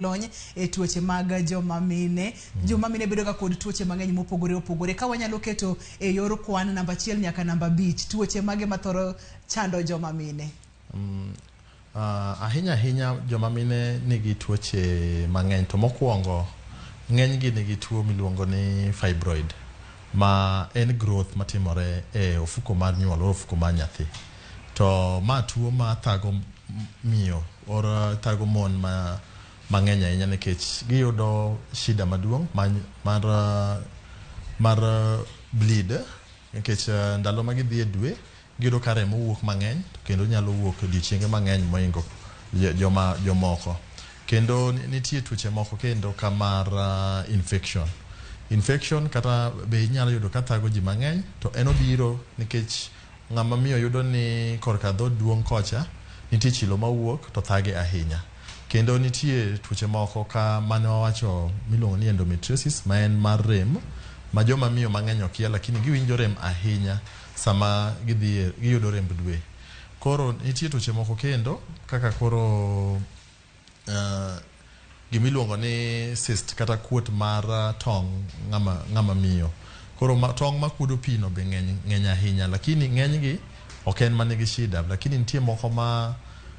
Lony e tuoche mag joma mine. Joma mine bedo ga kod tuoche mang'eny mopogore opogore. Ka wanyalo keto e yor kwan namba achiel nyaka namba abich, tuoche mage mathoro chando joma mine? Ahinya ahinya joma mine nigi tuoche mang'eny to mokwongo ng'eny gi nigi tuo miluongo ni fibroid ma en growth matimore e ofuko mar nyuol or ofuko mar nyathi. To ma tuo ma thago miyo or thago mon ma mang'eny ahinya nikech giyudo shida maduong' mar bleed nikech ndalo ma gidhi e dwe giyudo ka remo wuok mang'eny to kendo nyalo wuok odiochienge mang'eny mohingo joma jomoko. Kendo nitie tuoche moko kendo ka mar infection. Infection kata be inyalo yudo ka thago ji mang'eny to en obiro nikech ng'ama miyo yudo ni korka dhoot duong' kocha nitie chilo mawuok to thage ahinya. Kendo nitie tuoche moko ka mane wawacho miluongo ni endometriosis ma en mar rem ma joma miyo mang'eny okia lakini giwinjo rem ahinya sama gidhi giyudo remb dwe. Koro nitie tuoche moko kendo kaka koro gimiluongo ni cyst kata kuot mar tong' ng'ama miyo. Koro tong' makuodo pi no be ng'eny ng'eny ahinya lakini ng'eny gi ok en manigi shida lakini nitie moko ma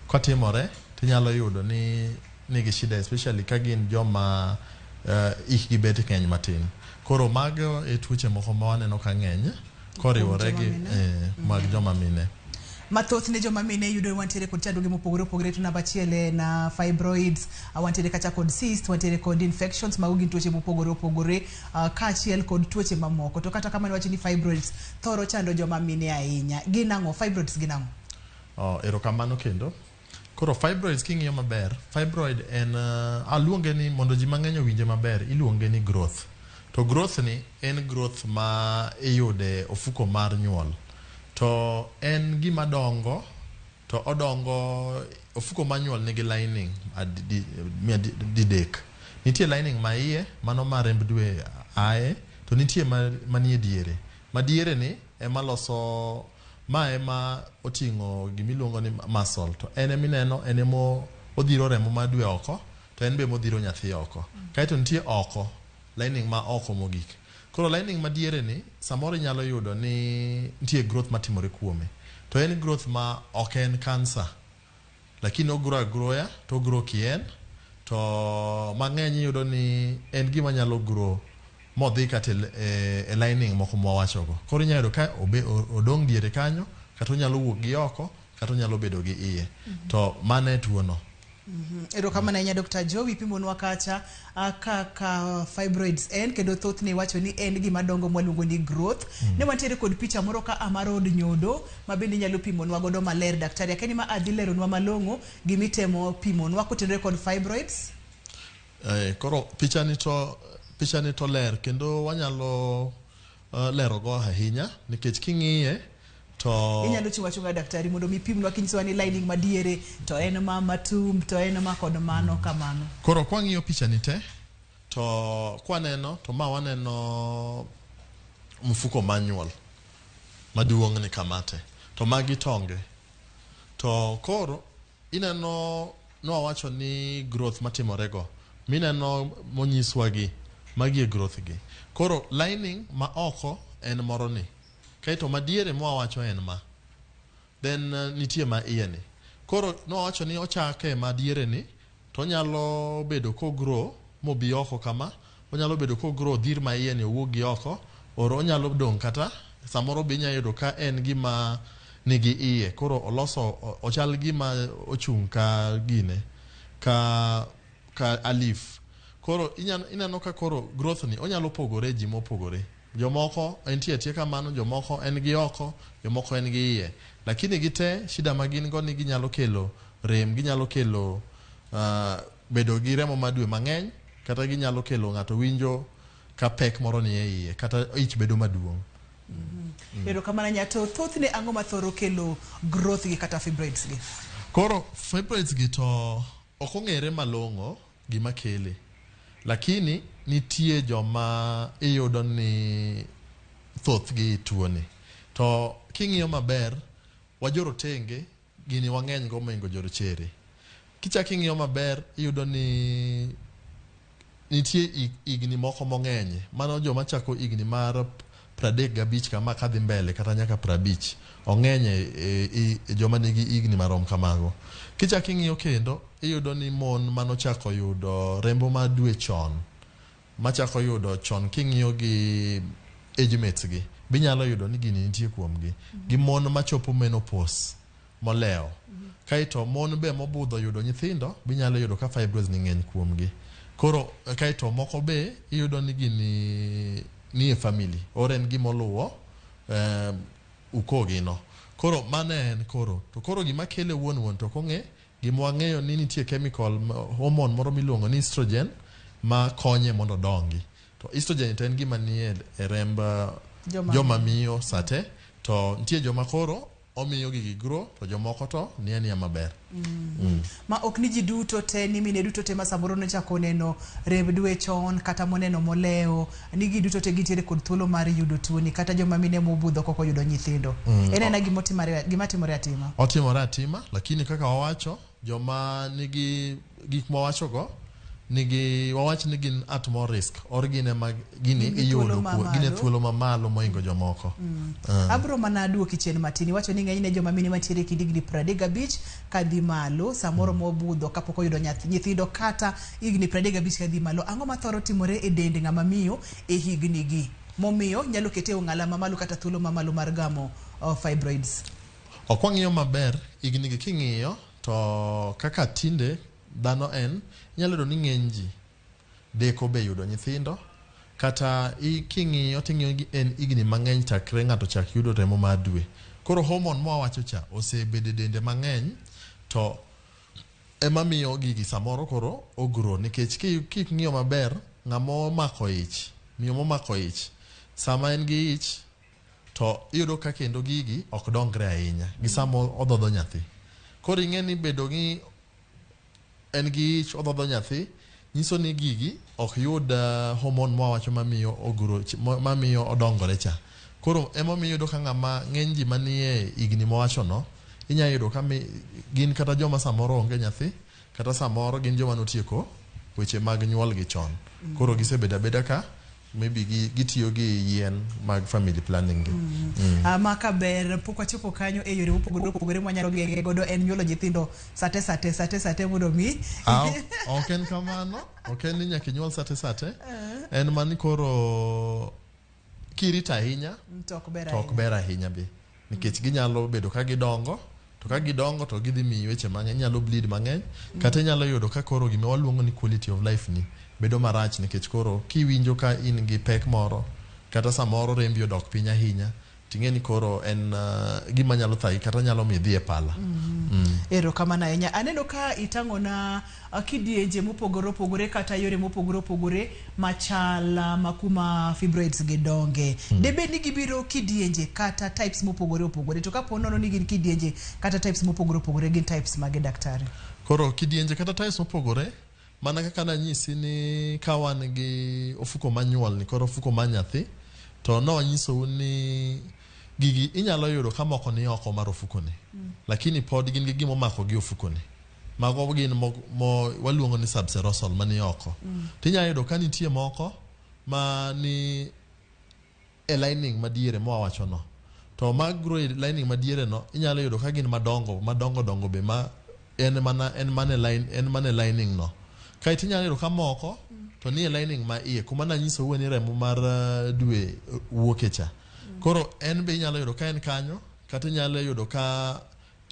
kotimore tinyalo yudo ni nigi shida especially ka gin joma ikgi bet ng'eny matin. Koro mago e tuoche moko ma waneno ka ng'eny koriwore gi mag joma mine. Mathoth ne joma mine yudo wantiere kod chandruoge mopogore opogore to namba achiel en fibroids, wantiere kacha kod cyst, wantiere kod infections, mago gin tuoche mopogore opogore kaachiel kod tuoche mamoko. To kata kamano wach ni fibroids thoro chando joma mine ahinya. Gin ang'o? Fibroids gin ang'o? Oh, erokamano kendo. Koro fibroids king'iyo maber, fibroid en aluonge ni mondo ji mang'eny owinje maber, iluonge ni growth. To growth ni en growth ma iyude ofuko mar nyuol. To en gima dongo to odongo ofuko mar nyuol nigi lining didek. Nitie lining ma iye mano ma remb dwe aye to nitie manie diere. Madiere ni ema loso ma ema oting'o gimiluongo ni muscle to en emineno en emo odhiro remo mar dwe oko to en be modhiro nyathi oko. Kaeto nitie oko lining ma oko mogik. Koro lining madiere ni samoro inyalo yudo ni nitie growth matimore kuome. To en growth ma ok en cancer. Lakini ogrow agroya to ogrow kien to mang'eny iyudo ni en gima nyalo grow modhi kata e lining moko mwawachogo. Koro inyalo yudo ka odong' diere kanyo kata onyalo wuok gi oko kata onyalo bedo gi iye. To mano e tuo no. Erokamano ahinya Dr. Joe, ipimonwa kacha kaka fibroids en kendo thothne iwacho ni en gima dongo mwaluongo ni growth. Ne wantiere kod picha moro ka a mar od nyodo ma bende inyalo pimonwa godo maler daktari. Akia ni ma adhi leronwa malong'o gimitemo pimonwa kotenore kod fibroids. Koro pichani to ler kendo wanyalo lerogo ahinya nikech king'iye to Inyalo chung' achung'a daktari mondo mi pimnwa kinyisowa ni lining madiere to en ma matum to en ma kod mano kamano. Koro kwang'iyo pichani te to kwaneno to ma waneno mfuko mar nyuol maduong' ni kamate to magi tonge to koro ineno nwawacho ni growth matimore go mineno monyiswa gi magi e growth gi. Koro lining ma oko en moro ni kaeto madiere mwawacho en ma then nitie ma iye ni. Koro nwawacho ni ochake madiere ni to onyalo bedo kogrow mobi oko kama, onyalo bedo kogrow dhir ma iye ni owuok gi oko or onyalo dong' kata samoro be inyalo yudo ka en gima nigi iye koro oloso ochal gima ochung' ka gine ka alif. Koro ineno ka koro growth ni onyalo pogore ji mopogore. Jomoko entie atia kamano, jomoko en gi oko, jomoko en gi iye. Lakini gite shida ma gin go ni ginyalo kelo rem, ginyalo kelo bedo gi remo mar dwe mang'eny, kata ginyalo kelo ng'ato winjo ka pek moro ni e iye, kata ich bedo maduong'. Erokamano ahinya. To thothne ang'o mathoro kelo growth gi kata fibroids gi? Koro fibroids gi to ok ong'ere malong'o gima kele. Lakini nitie joma iyudo ni thothgi tuo ni. To king'iyo maber, wajorotenge gini wang'eny go mohingo jorochere. Kichak ing'iyo maber iyudo ni nitie higni moko mong'eny. Mano joma chako higni mar 35 kama kadhi mbele kata nyaka 50 ong'eny e joma nigi higni marom kamago. Kichak ing'iyo kendo iyudo ni mon manochako yudo rembo mar dwe chon, machako yudo chon king'iyo gi age mates gi, binyalo yudo ni gini nitie kuomgi. Gi mon machopo menopause molewo. Kaeto mon be mobudho yudo nyithindo binyalo yudo ka fibroids ni ng'eny kuomgi. Koro kaeto moko be iyudo ni gini nie family or en gimoluwo ukoo gi no. Koro mano en koro. To koro gima kele wuon wuon to ok ong'e. Gima wang'eyo ni nitie chemical hormone moro miluongo ni estrogen ma konye mondo odongi. To estrogen to en gima nie e remb joma miyo sate. To nitie joma koro omiyo gigi grow to jomoko to nie ania maber. Ma ok ni ji duto te ni mine duto te ma samoro nochako neno remb dwe chon kata moneno molewo ni gi duto te gintiere kod thuolo mar yudo tuoni kata joma mine mobudho kok oyudo nyithindo. En ena gima timore atima. Otimore atima, lakini kaka wawacho, joma nigi gik mwawachogo nigi wawach ni gin at more risk or gin ema gini iyudo gin e thuolo mamalo mohingo jomoko. Abro mana duoki chien matin. Iwacho ni ng'enyne joma mine mantiere e kind higni 35 kadhi malo, samoro mobudho kapok oyudo nyithindo kata higni 35 kadhi malo. Ang'o mathoro timore e dend ng'ama miyo e higni gi momiyo nyalo kete e ong'ala mamalo kata thuolo mamalo mar gamo fibroids? Ok wang'iyo maber higni gi king'iyo to kaka tinde dhano en inyalo yudo ni ng'eny ji deko be yudo nyithindo kata king'iyo ting'iyo gi en higni mang'eny chakre ng'ato chak yudo remo mar dwe. Koro hormone mwawacho cha osebedo e dende mang'eny to ema miyo gigi samoro koro ogro nikech king'iyo maber ng'ama omako ich, miyo momako ich, sama en gi ich to iyudo ka kendo gigi ok dongre ahinya gi sama odhodho nyathi. Koro ing'e ni bedo gi en gi ich odhodho nyathi nyiso ni gigi ok yud hormone mwawacho mamiyo ogro mamiyo odongore cha. Koro emomiyo iyudo ka ng'ama ng'eny ji manie higni mwawacho no inyalo yudo ka gin kata joma samoro onge nyathi kata samoro gin joma notieko weche mag nyuol gi chon. Koro gisebedo abeda ka maybe gitiyo gi yien mag family planning gi. Ma ber pok wachopo kanyo e yore mopogore opogore mwanyalo geng'e godo en nyuolo nyithindo sate sate sate sate mondo mi Ok en kamano, ok en ni nyaka inyuol sate sate. En mani koro kirito ahinya to ok ber to ok ber ahinya be. Nikech ginyalo bedo ka gidongo, to ka gidongo to gidhi miyi weche mang'eny, inyalo bleed mang'eny, kata inyalo yudo ka koro gima waluongo ni quality of life ni bedo marach nikech koro kiwinjo ka in gi pek moro, kata samoro rembi odok piny ahinya, ting'e ni koro en gima nyalo thagi kata nyalo miyo idhi e pala. Erokamano ahinya. Aneno ka itang'ona kidienje mopogore opogore kata yore mopogore opogore machal ma kuma fibroids gi donge. Debed ni gibiro kidienje kata types mopogore opogore, to kapo nono ni gin kidienje kata types mopogore opogore, gin types mage daktari? Koro kidienje kata types mopogore, mana kaka nanyisi ni ka wan gi ofuko manyuol ni koro ofuko mar nyathi, to nowanyisou ni gigi inyalo yudo ka moko ni oko mar ofuko ni. Lakini pod gin gi gima omako gi ofuko ni. Mago gin mo waluongo ni subserosal mani oko. Tinyalo yudo ka nitie moko ma ni e lining madiere mwawacho no. To mag grow e lining madiere no inyalo yudo ka gin madongo, madongo dongo be ma en mana en mana line en mana e lining no. Kaeto inyalo yudo ka moko to nie lining ma iye kuma nanyisou ni remo mar dwe wuoke cha. Koro en be inyalo yudo ka en kanyo kata inyalo yudo ka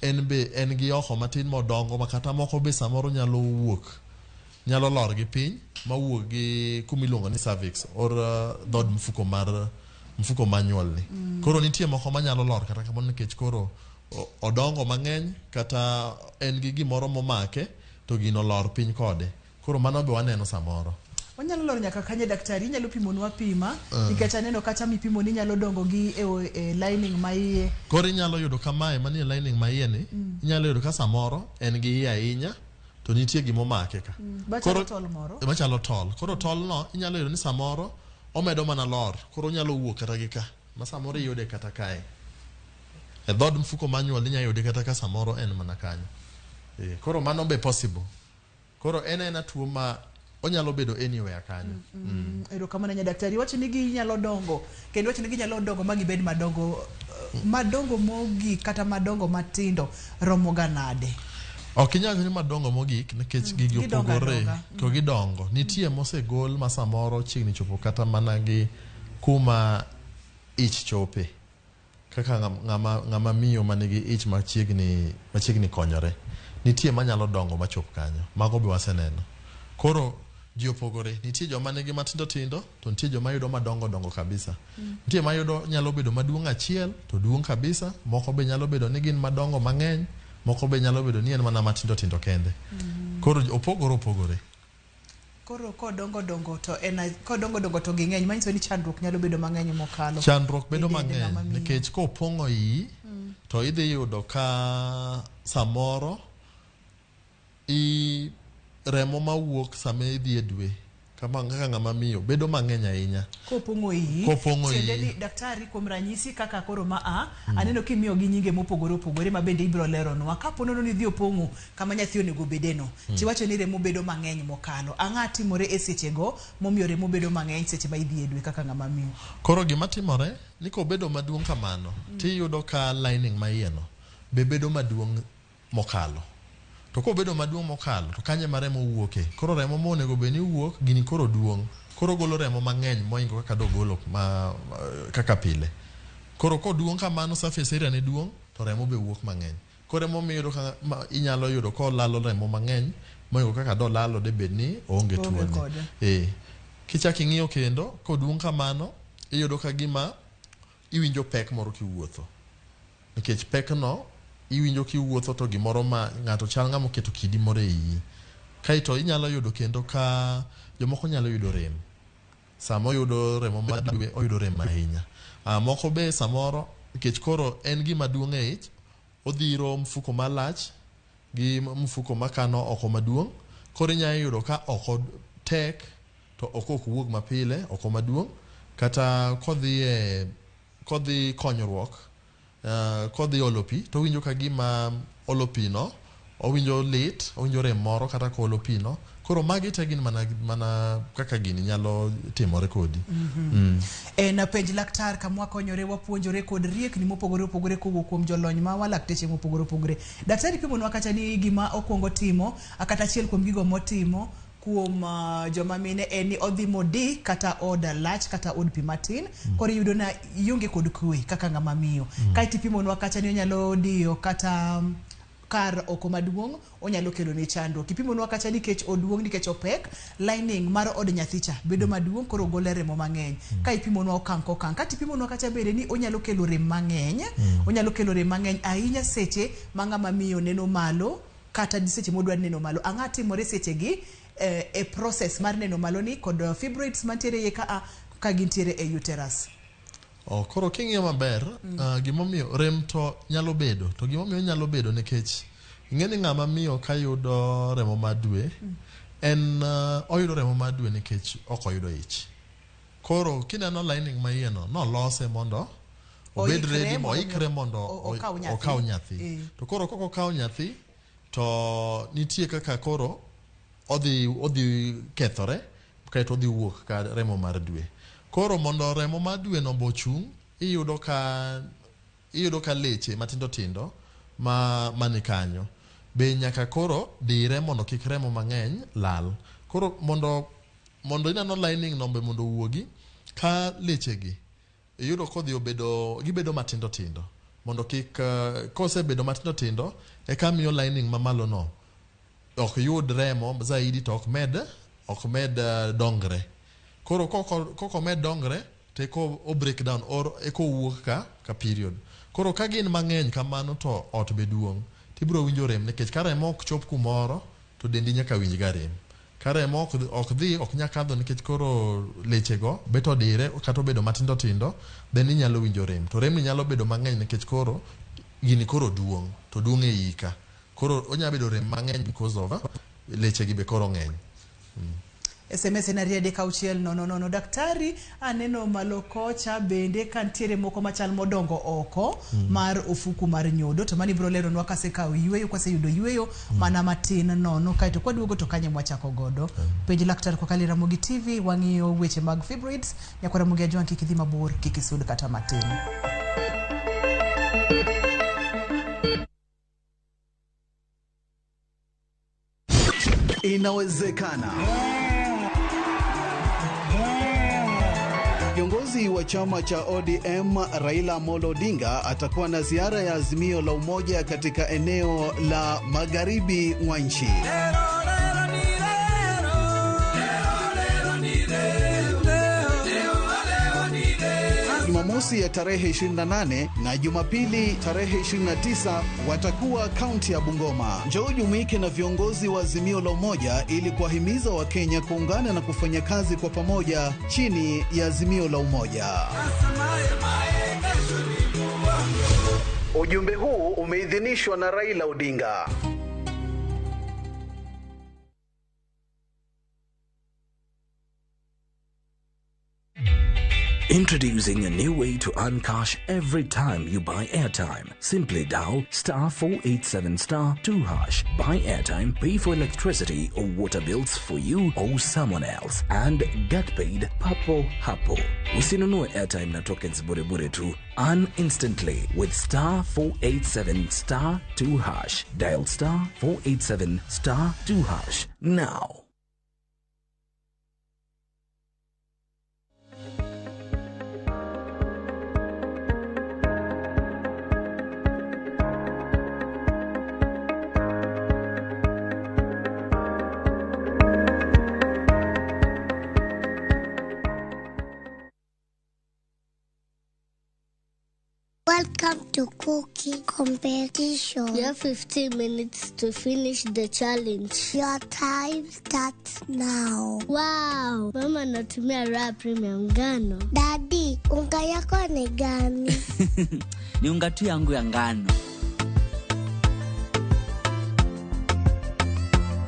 en be en gi oko matin modongo ma kata moko be samoro nyalo wuok, nyalo lor gi piny mawuok gi kuma iluongo ni cervix or dhod mfuko mar mfuko mar nyuol ni. Koro nitie moko manyalo lor kata kamano nikech koro odongo mang'eny kata en gi gimoro momake to gino lor piny kode. Koro mano be waneno samoro. Onyalo lor nyaka kanye daktari? Inyalo pimonwa pima nikech aneno kacha mipimo ni nyalo dongo gi e lining ma iye. Koro inyalo yudo ka mae manie lining ma iye ni, inyalo yudo ka samoro en gi iye ahinya to nitie gima omake ka. Machalo tol moro. Machalo tol. Koro tol no inyalo yudo ni samoro omedo mana lor. Koro onyalo wuok kata gi ka. Ma samoro iyude kata kae. E dhod mfuko mar nyuol inyalo yude kata ka samoro en mana kanyo. Koro mano be possible. Koro en aena tuo ma onyalo bedo anywhere kanyo. Erokamano nya daktari. Iwacho ni ginyalo dongo kendo iwacho ni ginyalo dongo ma gibed madongo, madongo mogik kata madongo matindo romo ga nade? Ok inyal wacho ni madongo mogik nikech gigi Gidongo opogore adonga. to gidongo. Nitie mosegol ma samoro chiegni chopo kata mana gi kuma ich chope. Kaka ng'ama miyo manigi ich machiegni konyore. Nitie manyalo dongo machop kanyo. Mago be waseneno. Koro ji opogore. Nitie joma nigi matindo tindo to nitie joma yudo madongo dongo kabisa. Nitie mayudo nyalo bedo maduong' achiel to duong' kabisa. Moko be nyalo bedo ni gin madongo mang'eny. Moko be nyalo bedo ni en mana matindo tindo kende. Koro opogore opogore. Koro kodongo dongo to en kodongo dongo to ging'eny, manyiso ni chandruok nyalo bedo mang'eny mokalo. Chandruok bedo E dend mang'eny ng'ama miyo. nikech kopong'o iyi to idhi yudo ka samoro i remo mawuok sama idhi e dwe kama kaka ng'ama miyo bedo mang'eny ahinya. Kopong'o iyi. Kopong'o Tiende iyi. ni daktari kuom ranyisi kaka koro ma a aneno kimiyo gi nyinge mopogore opogore ma bende ibiro leronwa. Kapo nono ni idhi opong'o kama nyathi onego bedeno, tiwacho ni remo bedo mang'eny mokalo. Ang'o timore e sechego momiyo remo bedo mang'eny seche ma idhi e dwe kaka ng'ama miyo? Koro gima timore ni kobedo maduong' kamano tiyudo ka lining ma iye no be bedo maduong' mokalo. To kobedo maduong' mokalo to kanye ma remo wuoke. Koro remo monego bed ni wuok gini koro duong'. Koro golo remo mang'eny moingo kaka dogolo ma kaka pile. Koro koduong' kamano surface area ne duong' to remo be wuok mang'eny. Koro emomiyo iyudo ka inyalo yudo kolalo remo mang'eny moingo kaka dolalo debed ni oonge Oonge tuoni. kode. Kichak ing'iyo kendo koduong' kamano iyudo ka gima iwinjo pek moro kiwuotho. Nikech pek no iwinjo kiwuotho to gimoro ma ng'ato chal ng'ama oketo kidi moro e iyi. Kaeto inyalo yudo kendo ka jomoko nyalo yudo rem. Sama oyudo remo mar dwe oyudo rem ahinya. Moko be samoro nikech koro en gima duong' e ich, odhiro mfuko malach gi mfuko makano oko maduong'. Koro inyalo yudo ka oko tek to oko ok wuog mapile, oko maduong'. Kata kodhi konyruok, kodhi olo pi to owinjo ka gima olo pi no, owinjo lit, owinjo rem moro kata koolo pi no. Koro magi te gin mana kaka gini nyalo timore kodi. En penj laktar kama wakonyore wapuonjore kod riekni mopogore opogore kowuok kuom jolony mawa lakteche mopogore opogore. Daktari pimonwa kacha ni gima okwongo timo kata achiel kuom gigo motimo kuom joma mine en ni odhi modi kata od lach kata od pi matin. Koro iyudo na ionge kod kwe kaka ng'ama miyo. Kaeto ipimonwa kacha ni onyalo diyo kata kar oko maduong' onyalo kelo ne chandruok. Ipimonwa kacha nikech oduong' nikech opek, lining mar od nyathi cha bedo maduong' koro golo remo mang'eny. Ka ipimonwa okang' kokang'. Kaeto ipimonwa kacha bende ni onyalo kelo rem mang'eny. Onyalo kelo rem mang'eny ahinya seche ma ng'ama miyo neno malo kata seche modwa neno malo. Ang'o timore seche gi e process mar neno malo ni kod fibroids mantiere iye ka gintiere e uterus? Koro king'iyo maber, gimomiyo rem to nyalo bedo, to gimomiyo nyalo bedo nikech ing'e ni ng'ama miyo ka yudo remo mar dwe, en oyudo remo mar dwe nikech ok oyudo ich. Koro kineno lining ma iye no, nolose mondo obed ready, oikre mondo okaw nyathi. To koro kok okaw nyathi, to nitie kaka koro odhi kethore, kaeto odhi wuok ka remo mar dwe. Koro mondo remo mar dwe no bochung', iyudo ka leche matindo tindo mani kanyo be nyaka koro dire mondo kik remo mang'eny lal. Koro mondo ineno lining no be mondo owuogi, ka lechegi iyudo kodhi obedo, gibedo matindo tindo mondo kik kosebedo matindo tindo eka miyo lining mamalo no ok yud remo zaidi to ok med dongre. Koro koko med dongre to eko o break down or eko wuok ka period. Koro ka gin mang'eny kamano to ot be duong', tibiro winjo rem nikech ka remo ok chop kumoro to dendi nyaka winj ga rem. Ka remo ok dhi, ok nyal kadho nikech koro lechego bet odire kata obedo matindo tindo, then inyalo winjo rem. To remni nyalo bedo mang'eny nikech koro gini koro duong', to duong' e iyi ka. Koro onyalo bedo rem mang'eny because of lechegi be koro ng'eny. SMS en 236 000. Daktari, aneno malo kocha bende ka ntiere moko machal modongo oko mar ofuku mar nyodo, to mani biro leronwa kasekawo yweyo, kwaseyudo yweyo mana matin nono, kaeto kwaduogo to kanye mwachako godo. Penj laktar kokalo e Ramogi TV, wang'iyo weche mag fibroids. Nyakwa Ramogi Ajwang', kik idhi mabor, kik isud kata matin. Inawezekana. Kiongozi wa chama cha ODM Raila Amolo Odinga atakuwa na ziara ya Azimio la Umoja katika eneo la magharibi mwa nchi. Jumamosi ya tarehe 28 na Jumapili tarehe 29 watakuwa kaunti ya Bungoma. Njoo ujumuike na viongozi wa Azimio la Umoja ili kuwahimiza Wakenya kuungana na kufanya kazi kwa pamoja chini ya Azimio la Umoja. Ujumbe huu umeidhinishwa na Raila Odinga. Introducing a new way to earn cash every time you buy airtime. Simply dial star 487 star 2 hash. Buy airtime, pay for electricity or water bills for you or someone else, and get paid papo hapo. Usinunue airtime na tokens bure bure tu. Earn instantly with star 487 star 2 hash. Dial star 487 star 2 hash now. Welcome to cooking competition. You have 15 minutes to finish the challenge. Your time starts now. Wow, mama anatumia Raha Premium ngano. Daddy, unga yako ni gani? Ni unga tu yangu ya ngano.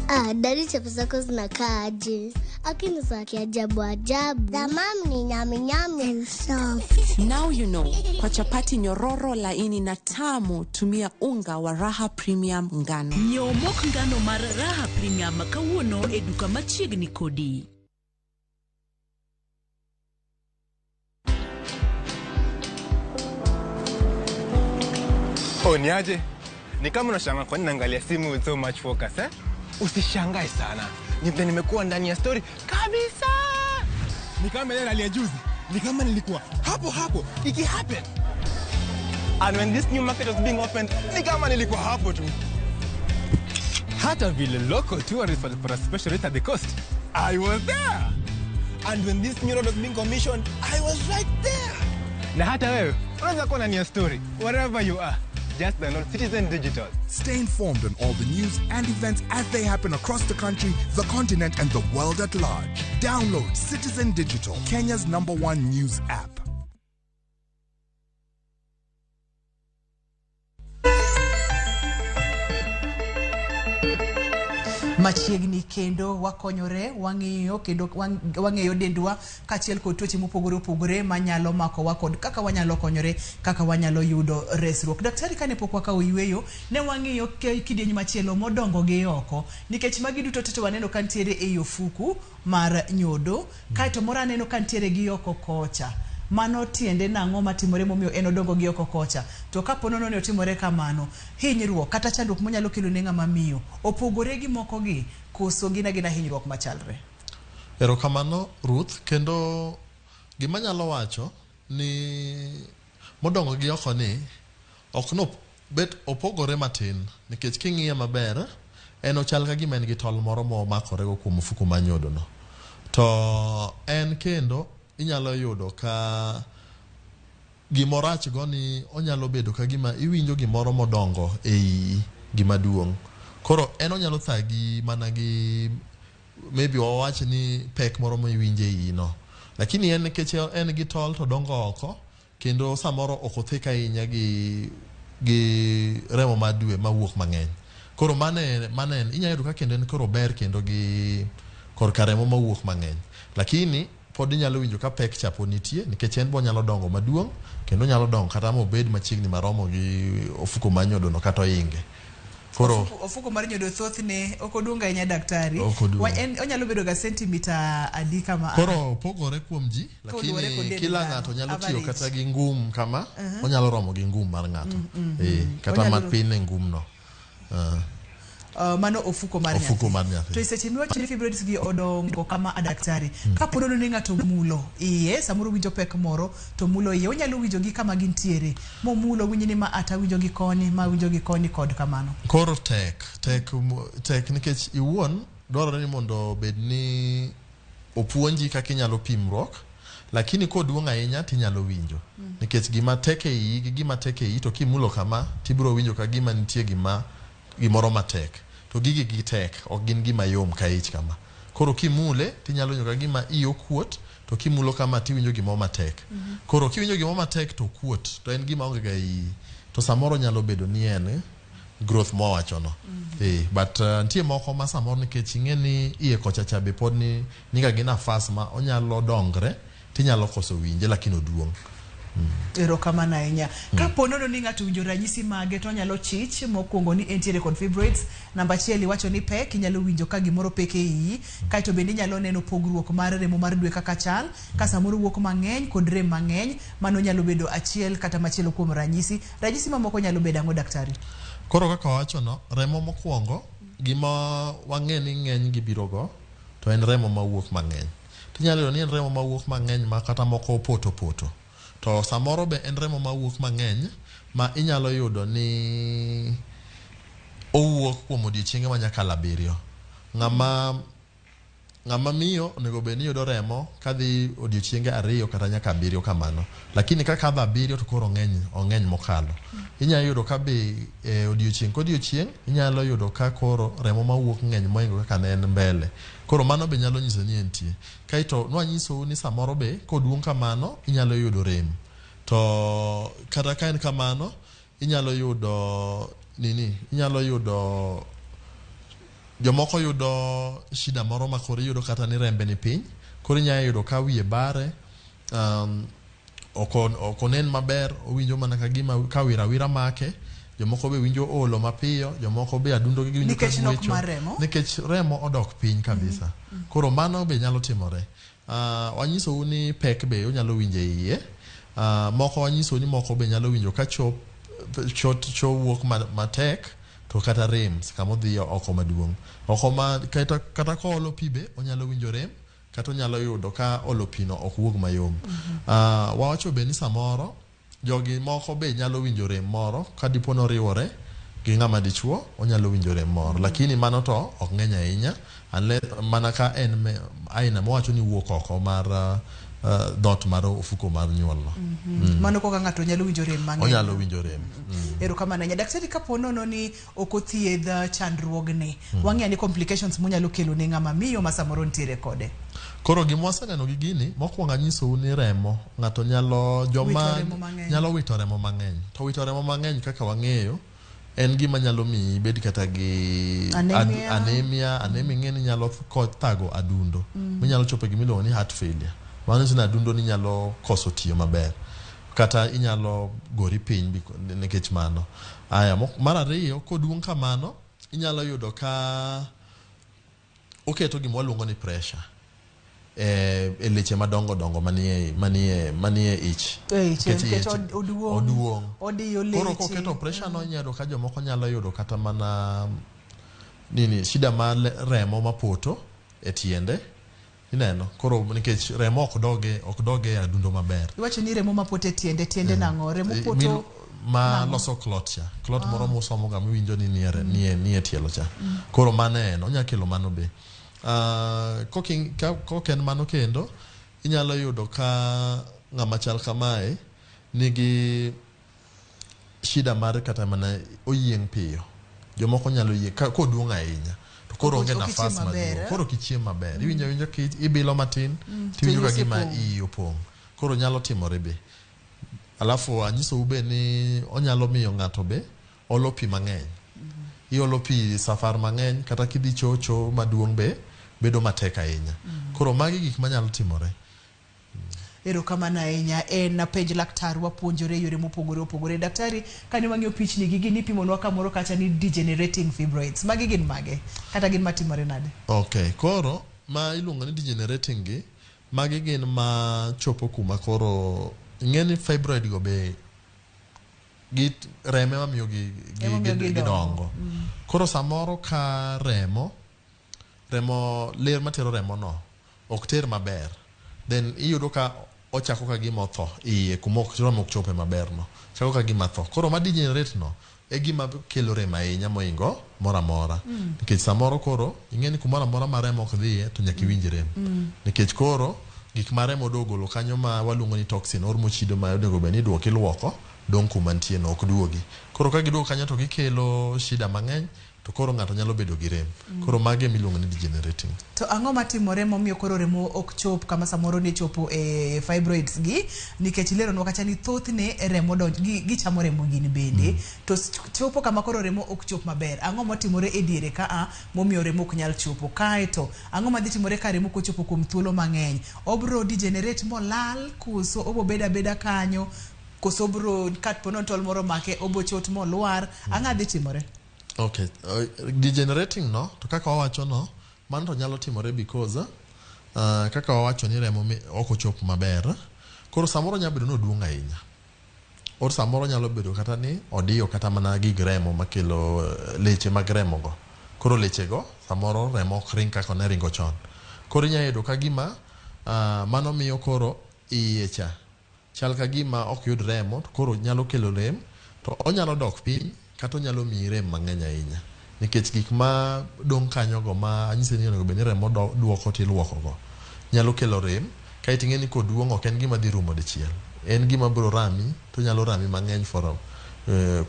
Ah, daddy, chapo zako zinakaa aje? Akini za kiajabu ajabu. The mom ni nyami nyami and soft. Now you know. Kwa chapati nyororo, laini na tamu, tumia unga wa Raha Premium ngano. Nyiew mok ngano mar Raha Premium kawuono e duka machiegni kodi. Oh, niaje? Ni kama unashangaa kwa nini naangalia simu with so much focus, eh? Usishangae sana. Ni vile nimekuwa ndani ya story kabisa. Ni kama ile rally ya juzi. Ni kama nilikuwa hapo hapo iki happen. And when this new market was being opened, ni kama nilikuwa hapo tu. Hata vile local tourists walipata special rate at the coast, I was there. And when this new road was being commissioned, I was right there. Na hata wewe unaweza kuwa ndani ya story wherever you are. Just download Citizen Digital. Stay informed on all the news and events as they happen across the country, the continent, and the world at large. Download Citizen Digital, Kenya's number one news app. Machiegni kendo wakonyore, wang'iyo kendo wang'eyo dendwa kaachiel kod tuoche mopogore opogore manyalo makowa kod kaka wanyalo konyore, kaka wanyalo yudo resruok. Daktari, kane pok wakawo yweyo, ne wang'iyo kidieny machielo modongo gi oko, nikech magi duto te to waneno ka ntiere ei ofuku mar nyodo, kaeto moro aneno ka ntiere gi oko kocha. Mano tiende nang'o matimore momiyo en odongo gi oko kocha? To kapo nono ni otimore kamano, hinyruok kata chandruok monyalo kelo ne ng'ama miyo opogore gi moko gi, koso gin agina hinyruok machalre? Erokamano Ruth, kendo gima nyalo wacho ni modongo gi oko ni ok no bet opogore matin, nikech king'iye maber en ochal ka gima en gi tol moro momakorego kuom ofuku mar nyodo no. To en kendo inyalo yudo ka gimorach go ni onyalo bedo ka gima iwinjo gimoro modongo ei gima duong'. Koro en onyalo thagi mana gi maybe wawach ni pek moro miwinjo e iyi no. Lakini en nikech en gi tol to dongo oko, kendo samoro ok othek ahinya gi remo mar dwe mawuok mang'eny. Koro mane en inyalo yudo ka kendo en koro ber kendo gi Korka remo mawuok mang'eny. Lakini pod inyalo winjo ka pek cha pod nitie nikech en be onyalo dongo maduong' kendo onyalo dongo kata mobed machiegni maromo gi ofuko mar nyodo no kata oinge. Koro Ofuko mar nyodo thothne ok oduong' ahinya daktari. Ok oduong'. En onyalo bedo ga sentimita adi kama? Koro pogore kuom ji, Koluwore kod lakini dend kila dhano, ng'ato nyalo tiyo average. Kata gi ngum kama, onyalo romo gi ngum mar ng'ato. Kata mapin e ngum no. Mano ofuko mar Ofuko nyathi. mar nyathi. To e seche miwacho ni fibroids gi odongo kama a daktari, kapo nono ni ng'ato mulo iye, samoro winjo pek moro to mulo iye, onyalo winjo gi kama gintiere, momulo winjo ni ma ata winjo gi koni, ma winjo gi koni kod kamano. Koro tek nikech iwuon dwarore ni mondo obed ni opuonji kaka inyalo pimruok, lakini koduong' ahinya tinyalo winjo nikech gima tek e iyi gi gima tek e iyi to kimulo kama tibiro winjo ka gima nitie gima gimoro matek to gigi gitek ok gin gima yom ka ich kama. Koro kimule tinyalo winjo ka gima iyi okuot, to kimulo kama tiwinjo gimoro matek. Koro kiwinjo gimoro matek to okuot to en gima onge ga e iyi to samoro nyalo bedo ni en growth mwawachono. But nitie moko ma samoro nikech ing'e ni iye kocha cha be pod ni niga gi nafas ma onyalo dongre tinyalo koso winje lakini oduong'. Erokamano ahinya. Kapo nono ni ng'ato winjo ranyisi mage to onyalo chich mokwongo ni entiere kod fibroids. Namba achiel iwacho ni pek, inyalo winjo ka gimoro pek e iyi, kaeto bende inyalo neno pogruok mar remo mar dwe kaka chal, ka samoro wuok mang'eny kod rem mang'eny, mano nyalo bedo achiel kata machielo kuom ranyisi. Ranyisi mamoko nyalo bedo ang'o, daktari? Koro kaka wawachono, remo mokwongo gima wang'e ni ng'eny gi biro go to en remo mawuok mang'eny. Tinyalo yudo ni en remo mawuok mang'eny ma kata moko opoto poto. To samoro be en remo mawuok mang'eny ma inyalo yudo ni owuok kuom odiochienge manyakalo 7. Ng'ama miyo onego bed ni yudo remo kadhi odiochienge 2 kata nyaka 7 kamano. Lakini ka kadho 7 to koro ong'eny mokalo. Inyalo yudo ka be e odiochieng' kodiochieng' inyalo yudo ka koro remo mawuok ng'eny mohingo kaka ne en mbele. Koro mano be nyalo nyiso ni entie. Kaeto nwanyisou ni samoro be koduong' kamano inyalo yudo rem. To kata ka en kamano inyalo yudo nini, inyalo yudo jomoko yudo shida moro ma koro iyudo kata ni rembe ni piny, koro inyalo yudo ka wiye bare, ok onen maber, owinjo mana ka gima ka wira wira make. Jomoko be winjo olo mapiyo, jomoko be adundo gi winjo ka Nikech nok gwecho. mar remo? Nikech remo odok piny kabisa. Koro mano be nyalo timore. Wanyisou ni pek be onyalo winjo e iye. Moko wanyisou ni moko be nyalo winjo ka cho wuok matek to kata rem kama odhi oko maduong'. Oko ma kata koolo pi be onyalo winjo rem, kata onyalo yudo ka olo pi no ok wuog mayom. Wawacho be ni samoro jogi moko be nyalo winjo rem moro ka dipo noriwore gi ng'ama dichuo, onyalo winjo rem moro, lakini mano to ok ng'eny ahinya unless mana ka en aina mowacho ni wuok oko mar dot mar ofuko mar nyuol no. Mano koka ng'ato nyalo winjo rem mang'eny. Onyalo winjo rem. Erokamano ahinya. Daktari, kapo nono ni ok othiedh chandruogni, wang'eyo ni complications monyalo kelo ne ng'ama miyo ma samoro nitiere kode. Koro gima waseneno gi gini, mokwongo anyisou ni remo ng'ato nyalo joma Wito remo mang'eny. Nyalo wito remo mang'eny. To wito remo mang'eny kaka wang'eyo en gima nyalo miyi ibed kata gi Anemia. Anemia. Anemia ing'e ni nyalo thago adundo. Minyalo chopo e gima iluongo ni heart failure. Mano nyiso ni adundo ni nyalo koso tiyo maber. Kata inyalo gori piny nikech mano. Aya, mar ariyo, koduong' kamano, inyalo yudo ka oketo gima waluongo ni pressure e leche madongo dongo manie ich. E ich, Nikech nikech oduong', oduong'. Odiyo leche. Koro koketo pressure no inyalo yudo ka jomoko nyalo yudo kata mana nini shida mar remo mapoto e tiende. Ineno, koro nikech remo ok doge adundo maber. Iwacho ni remo mapoto e tiende, tiende nang'o? Remo poto ma nang'o? Loso clot cha. Clot moro musomo ga miwinjo ni nie tielo cha. Koro mano en, onya kelo mano be. Kok en mano kendo, inyalo yudo ka ng'ama chal kamae nigi shida mar kata mana oyieng' piyo. Jomoko nyalo yieng' koduong' ahinya. To koro onge Ok ichiem nafas maber, maduong'. eh? Koro ok ichiem maber. Iwinjo awinja ki ibilo matin, tiwinjo ka to gima osepong'. iyi opong'. Koro nyalo timore be. Alafu anyisou be ni onyalo miyo ng'ato be olo pi mang'eny. Iolo pi safar mang'eny kata kidhi chocho maduong' be. bedo matek ahinya. Koro magi gik manyalo timore. Erokamano ahinya. En penj laktar, wapuonjore yore mopogore opogore. Daktari, kane wang'iyo pichni gi gini ipimonwa kamoro kacha ni degenerating fibroids. Magi gin mage? Kata gin matimore nade? Ok, koro ma iluongo ni degenerating gi, magi gin ma chopo kuma koro ing'e ni fibroid go be gi remo ema miyo gi, Ema miyo gidongo. Koro samoro ka remo ler matero remo no ok ter maber, then iyudo ka ochako ka gima otho iye kuma ok remo ok chope maber no, chako ka gima tho. Koro ma degenerate no e gima kelo rem ahinya moingo moro amora. Nikech samoro koro ing'e ni kumoro amora ma remo ok dhiye to nyaka iwinj rem. Nikech koro gik ma remo do golo kanyo ma waluongo ni toxin or mochido ma onego bed ni iduoko iluoko dong' kuma nitie no ok duogi. Koro ka giduogo kanyo to gikelo shida mang'eny to koro ng'ato nyalo bedo gi rem. Koro magi ema iluongo ni degenerating. To ang'o matimore momiyo koro remo ok chop kama samoro ne chopo e fibroids gi? Nikech ileronwa kacha ni thothne remo donj, gichamo remo gin bende. To chopo kama koro remo ok chop maber. Ang'o motimore e diere ka a momiyo remo ok nyal chopo? Kaeto ang'o madhi timore ka remo ok ochopo kuom thuolo mang'eny? Obro degenerate molal koso obo bedo abeda kanyo? Koso obro kapo ni tol moro omake obo chot molwar? Ang'o dhi timore? Okay, degenerating no, to kaka wawacho no, mano to nyalo timore because kaka wawacho ni remo ok ochop maber. Koro samoro nyalo bedo ni oduong' ahinya. Or samoro nyalo bedo kata ni odiyo kata mana gig remo makelo leche mag remo go. Koro leche go samoro remo ok ring kaka ne ringo chon. Koro inyalo yudo ka gima mano miyo koro iye cha chal ka gima ok yud remo, to koro nyalo kelo rem, to onyalo dok piny kata onyalo miyi rem mang'eny ahinya. Nikech gik ma dong' kanyo go ma anyisi ni onego bed ni remo duoko tiluoko go nyalo kelo rem. Kaeto ing'e ni koduong' ok en gima dhi rumo dichiel. En gima biro rami, to nyalo rami mang'eny for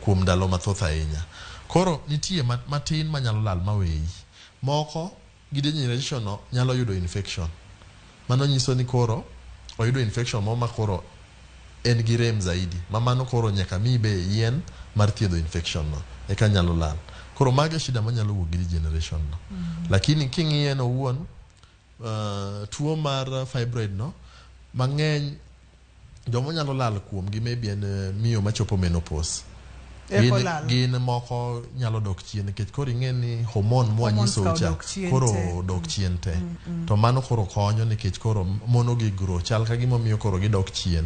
kuom ndalo mathoth ahinya. Koro nitie matin manyalo lal maweyi. Moko gi degeneration no nyalo yudo infection. Mano nyiso ni koro oyudo infection moro ma koro en gi rem zaidi. Ma mano koro nyaka miyi be yien mar thiedho infection no eka nyalo lal. Koro mago e shida manyalo wuok gi degeneration no. Lakini king'iye en owuon, tuo mar fibroid no mang'eny joma nyalo lal kuomgi maybe en miyo machopo menopause. Gin moko nyalo dok chien nikech koro ing'e ni hormone mwanyisou cha koro dok chien te. To mano koro konyo nikech koro mono gi grow chal ka gima miyo koro gidok chien.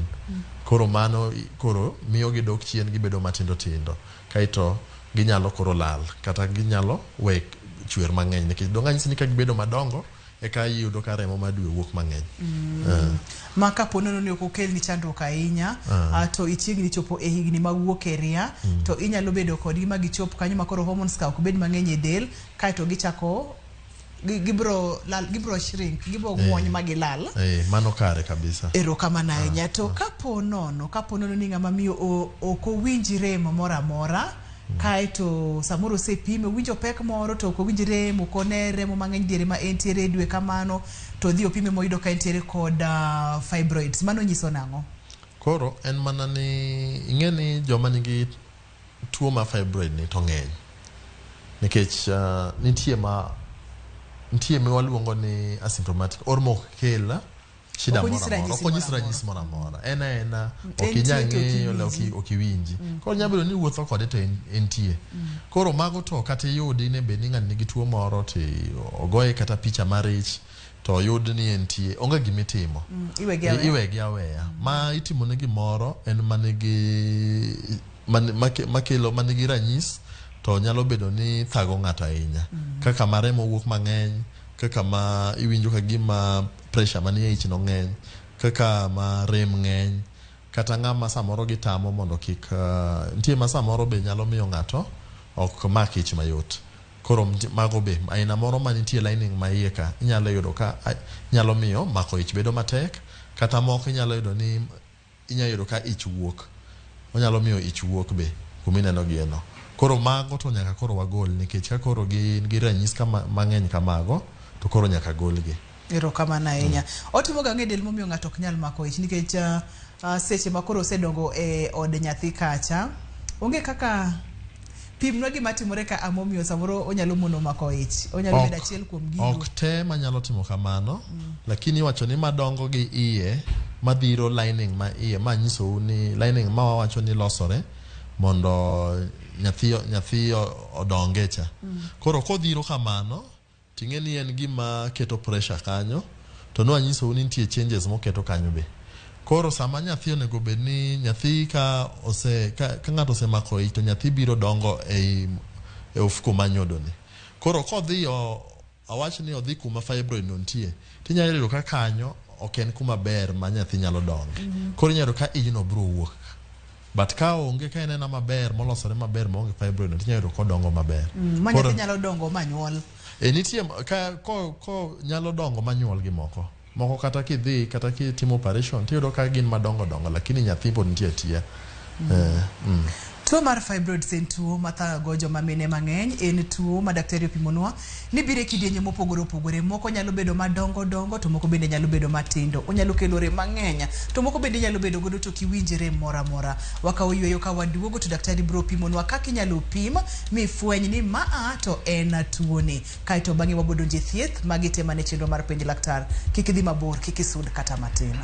Koro mano koro miyo gidok chien gibedo matindo tindo. Kaeto ginyalo koro lal kata ginyalo we chwer mang'eny nikech dong' anyisi ni ka gibedo madongo eka iyudo ka remo mar dwe wuok mang'eny. Ma kapo nono ni ok okelni chandruok ahinya, to ichiegni chopo e higni mag wuok e ria, to inyalo bedo kodgi ma gichop kanyo ma koro hormones ka ok bed mang'eny e del, kaeto gichako gibro lal, gibro shrink, gibro ng'wony ma gilal. Mano kare kabisa. Erokamano ahinya. To kapo nono ni ng'ama miyo ok owinj rem moro amora, kaeto samoro osepime, owinjo pek moro to ok owinj rem, ok one remo mang'eny diere ma entiere e dwe kamano, to odhi opime moyudo ka entiere kod fibroids. Mano nyiso nang'o? Koro en mana ni ing'e ni joma nigi tuo mar fibroid ni to ng'eny. Nikech nitie ma waluongo ni asymptomatic or mok kel shida moro amora. Ok onyis ranyisi moro amora. En aena ok inyal ng'eyo ok iwinji. Koro nyalo bedo ni iwuotho kode to entie. Koro mago to kata iyudi ni be ni ng'ani nigi tuo moro to ogoye kata picha mar ich to oyud ni entie, onge gima itimo. Iwegi aweya. Ma itimo ne gimoro en manigi makelo manigi ranyis to nyalo bedo ni thago ng'ato ahinya. Kaka ma remo wuok mang'eny, kaka ma iwinjo ka gima pressure manie ich no ng'eny, kaka ma rem ng'eny, kata ng'ama samoro gitamo mondo kik nitie ma samoro be nyalo miyo ng'ato ok mak ich mayot. Koro mago be aina moro manitie lining ma iye ka inyalo yudo ka nyalo miyo mako ich bedo matek, kata moko inyalo yudo ni inyalo yudo ka ich wuok, onyalo miyo ich wuok be kuma ineno gi no. Koro mago to nyaka koro wagol nikech ka koro gin gi ranyis kama mang'eny kamago to koro nyaka golgi. Erokamano ahinya. Otimo ga ang'e del momiyo ng'ato ok nyal mako ich nikech seche ma koro osedongo e od nyathi kacha onge kaka Pimnwa gima timore ka amomiyo samoro onyalo mono mako ich. Onyalo bedo achiel kuom gigo. Ok te manyalo timo kamano, lakini iwacho ni madongo gi iye madhiro lining ma iye ma nyisou ni lining ma wawacho ni losore mondo nyathi odonge cha. Koro kodhiro kamano ting'e ni en gima keto pressure kanyo to nwanyisou ni nitie changes moketo kanyo be. Koro sama nyathi onego bed ni nyathi ka ose ka ng'ato osemako ich to nyathi biro dongo ei e ofuko mar nyodo ni. Koro kodhi awach ni odhi kuma fibroid no nitie, tinyalo yudo ka kanyo ok en kuma ber ma nyathi nyalo donge. Koro inyalo yudo ka ijno biro wuok. But ka onge ka en ena maber molosore maber maonge fibroid no tinyalo yudo kodongo maber. Ma nyathi nyalo dongo manyuol. E nitie ka ko nyalo dongo manyuol gi moko. Moko kata kidhi kata kitimo operation tiyudo ka gin madongo dongo lakini nyathi pod nitie atia. Tuo mar fibroids en tuo mathago joma mine mang'eny. En tuo ma daktari opimonwa ni biro e kidienje mopogore opogore. Moko nyalo bedo madongo dongo to moko bende nyalo bedo matindo. Onyalo kelo rem mang'eny to moko bende nyalo bedo godo to ok iwinj rem moro amora. Wakawo yueyo ka waduogo to daktari biro pimonwa kaka inyalo pim mifweny ni maa to en tuoni. Kaeto bang'e wabodonje thieth magi te mane chenro mar penj laktar. Kik idhi mabor, kik isud kata matin.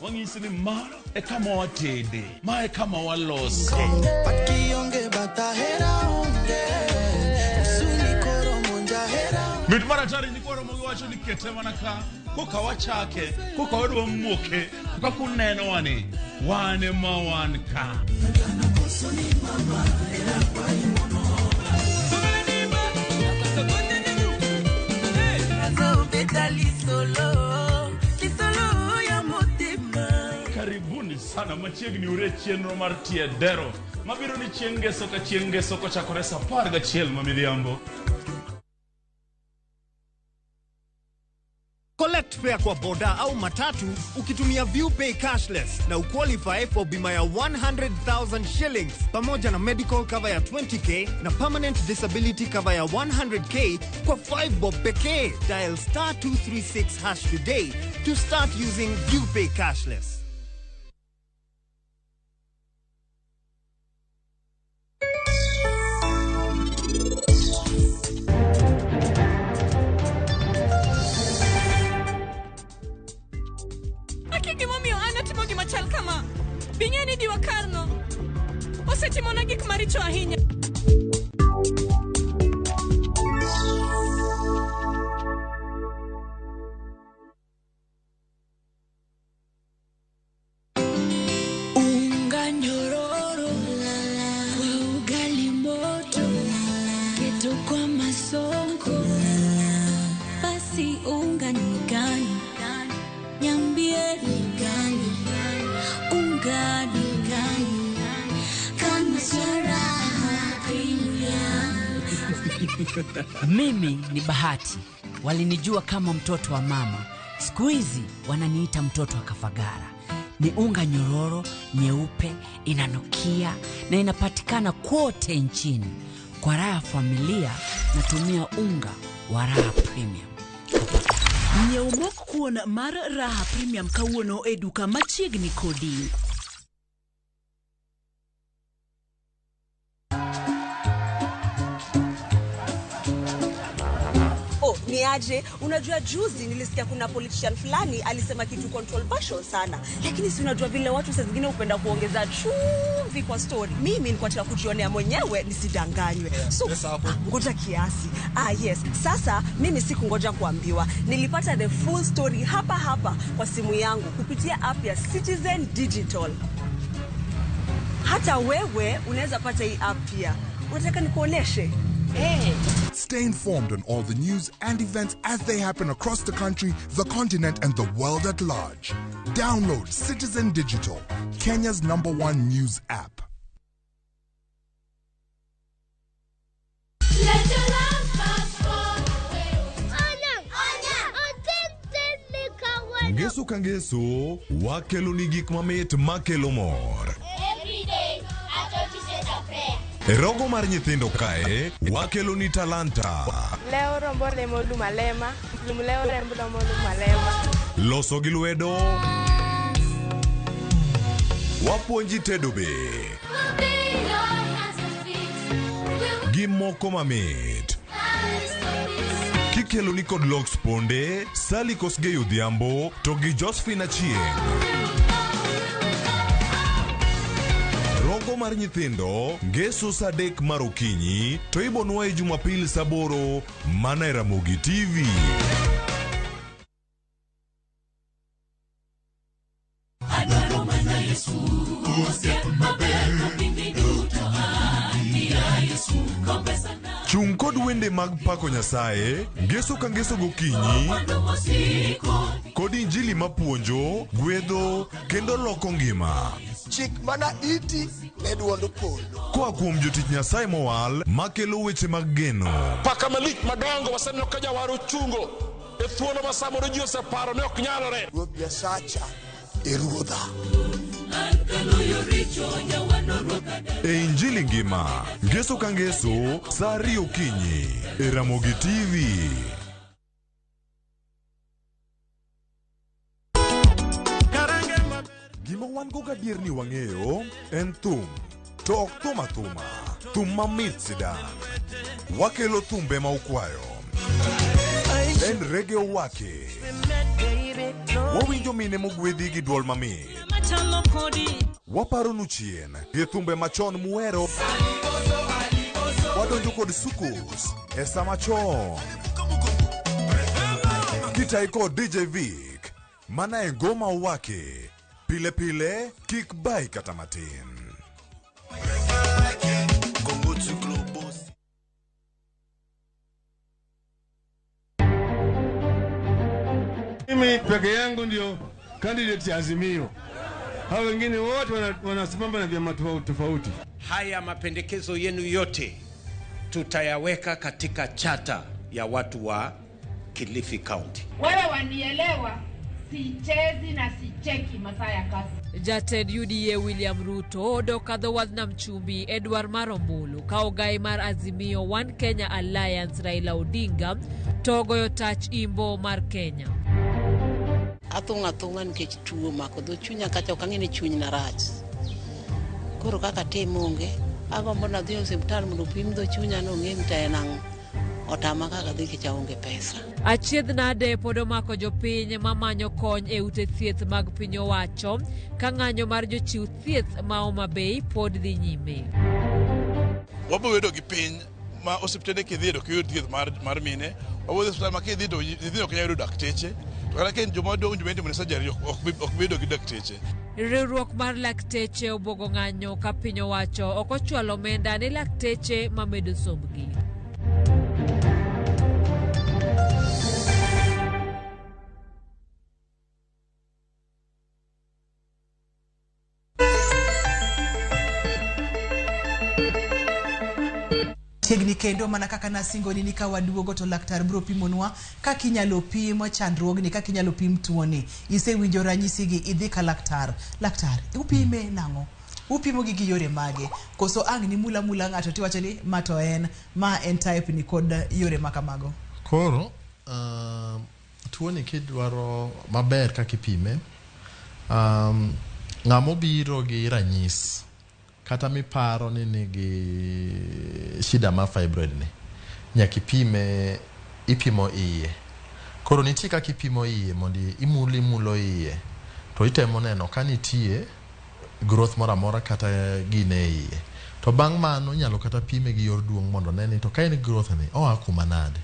Wang'isi ni ma e kama watede, ma e kama walose. Mit mar atari nyikwa Ramogi wacho ni kete mana ka koka wachake, koka wadwa moke, kaka unenowa ni wan ema wan ka. Karibuni sana machiegni ure chenro mar tie dero mabiro ni chieng' ngeso ka chieng' ngeso kochakore saa 11 ma midhiambo. Collect fare kwa boda au matatu ukitumia ViewPay cashless na uqualify for bima ya 100,000 shillings pamoja na medical cover ya 20k na permanent disability cover ya 100k kwa 5 bob pekee. Dial star 236 hash today to start using ViewPay cashless. Akia gimomiyo an atimo gima chal kama. Bing'e ni diwa karno osetimona gik maricho ahinya. Unga nyororo kwa ugali moto, keto kwa masonko. Basi unga ni gani? Niambie ni gani? Unga ni gani? Kama Raha Premium. Mimi ni Bahati. Walinijua kama mtoto wa mama. Siku hizi wananiita mtoto wa Kafagara. Ni unga nyororo, nyeupe, inanukia na inapatikana kote nchini. Kwa raha ya familia natumia unga wa Raha Premium. Nyiew mok kuon mar Raha Premium kawuono e duka machiegni kodi. Oh, ni aje? Unajua juzi nilisikia kuna politician fulani alisema kitu controversial sana. Lakini si unajua vile watu saa zingine hupenda kuongeza chumvi kwa story. Mimi nilikuwa nataka kujionea mwenyewe nisidanganywe. So, ngoja kiasi. Yes. Sasa mimi sikungoja kuambiwa. Nilipata the full story hapa hapa kwa simu yangu kupitia app ya Citizen Digital. Hata wewe unaweza pata hii app pia. Unataka nikuoneshe? Hey. Stay informed on all the news and events as they happen across the country, the continent, and the world at large. Download Citizen Digital, Kenya's #1 news app. Ngeso ka ngeso, wakelo ni gik mamit makelo mor. Every day, I try to say a prayer. E rogo mar nyithindo kae, wakelo ni talanta. Leo rombo lemo lum alema, lum leo rembo rombo lum alema. Loso gi lwedo. Wapuonji tedo be. Gi moko mamit. Kikelo ni kod Lox Ponde, Sally Kosgei Odhiambo, to gi Josephine Achieng'. Rogo mar nyithindo, ngeso saa 3 mar okinyi, to ibonwa e Jumapil saa 8, mana e Ramogi TV. Adwaro mana Yesu, osiep maber kapindi duto an Yesu, kompesa Chung kod wende mag pako Nyasaye, ngeso ka ngeso gokinyi, kod injili mapuonjo, gwedho, kendo loko ngima. Chik mana iti ne duond polo. Koa kuom jotich Nyasaye mowal, makelo weche mag geno. Paka malich madongo waseneno ka jawar ochungo e thuolo ma samoro ji oseparo ni ok nyalore. Ruoth Nyasacha e ruodha. E injili ngima, ngeso ka ngeso, saa 2 okinyi, e Ramogi TV. Gima wan go gadier ni wang'eyo en thum, to ok thum athuma, thum mamit sidang'. Wakelo thumbe ma ukwayo. En reggae owake. Wawinjo mine mogwedhi gi duol mamit. Waparonu chien gi thumbe machon muhero. Wadonjo kod sukus e sama chon. Kitai kod DJ Vic, mana e ngoma owake. Pile pile, kik bai kata matin. Mimi peke yangu ndio candidate ya Azimio. Hao wengine wote wanasimama na vyama tofauti. Haya mapendekezo yenu yote tutayaweka katika chata ya watu wa Kilifi County. Wewe wanielewa, sichezi na sicheki masaa ya kazi. Jatend UDA William Ruto odok kadho wadh nam chumbi Edward Marombulu ka ogai mar Azimio One Kenya Alliance Raila Odinga to ogoyo tach imbo mar Kenya. Athung' athung'a nikech tuo omako dho chunya kacha ok ang'e ni chuny na rach. Koro kaka atim onge, agombo nadhi e osiptal mondo opim dho chunya no ong'e ni to en ang'o. Otama kaka dhi nikech aonge pesa. Achiedh nade pod omako jopiny mamanyo kony e ute thieth mag piny owacho ka ng'anyo mar jochiw thieth ma Homa Bay pod dhi nyime. Wabiro bedo gi piny ma osiptende kidhi to ok iyud thieth mar mine, wabiro dhi osiptal ma kidhi to nyithindo ok nyal yudo dakteche, to kata ka en joma dongo joma itimo ne surgery ok bedo gi dakteche. Riwruok mar lakteche obwogo ng'anyo ka piny owacho ok ochwalo omenda ne lakteche mamedo sombgi. Chiegni kendo mana kaka nasingoni ni ka waduogo to laktar biro pimonwa kaka inyalo pim chandruogni, kaka inyalo pim tuoni. Isewinjo ranyisigi, idhi ka laktar. Laktar, upime nang'o? Upimo gi yore mage? Koso ang' ni mula mula ng'ato tiwacho ni ma to en, ma en type ni kod yore makamago? Koro, tuoni kidwaro maber kaka ipime, ng'ama obiro gi ranyis kata miparo ni nigi shida mar fibroid ni, nyaka ipime, ipimo iye. Koro nitie kaka ipimo iye mondo imulo iye to itemo neno ka nitie growth moro amora kata gine e iye. To bang' mano inyalo kata pime gi yor duong' mondo one ni to ka en growth ni oa kuma nade.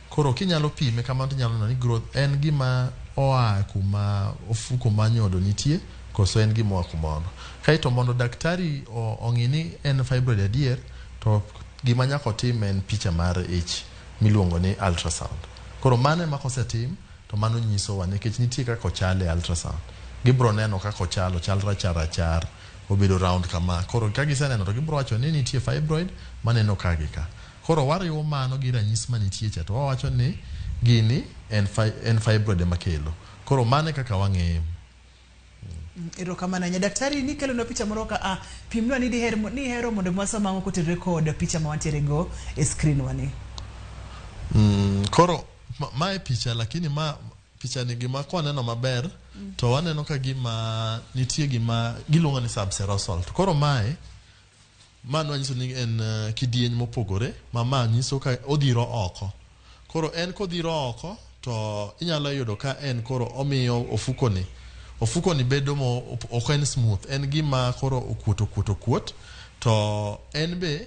Koro kinyalo pime kamano tinyalo neno ni growth en gima oa kuma ofuko mar nyodo nitie koso en gima oa kumoro. Kaeto mondo daktari ong'i ni en fibroid adier, to gima nyaka otim en picha mar ich miluongo ni ultrasound. Koro mano ema kosetim to mano nyisowa nikech nitie kaka ochal e ultrasound. Gibiro neno kaka ochal, ochal rachar rachar, obedo round kama. Koro ka giseneno to gibiro wacho ni nitie fibroid maneno ka gi ka. Koro wariwo mano gi ranyisi manitie cha to wawacho ni gini en fibroid ema kelo. Koro mano e kaka wang'eyo. Erokamano ahinya. Daktari, nikelonwa picha moro ka a pimnwa ni diher ni ihero mondo wasom ang'o kotenore kod picha ma wantiere go e screen wani. Koro mae picha, lakini ma picha ni gima kwaneno maber to waneno ka gima nitie gima giluongo ni subserosal. To koro mae ma nwanyiso ni en kidieny mopogore ma nyiso ka odhiro oko. Koro en kodhiro oko to inyalo yudo ka en koro omiyo ofukoni ofukoni bedo mo ok en smooth, en gima koro okuot okuot okuot, to en be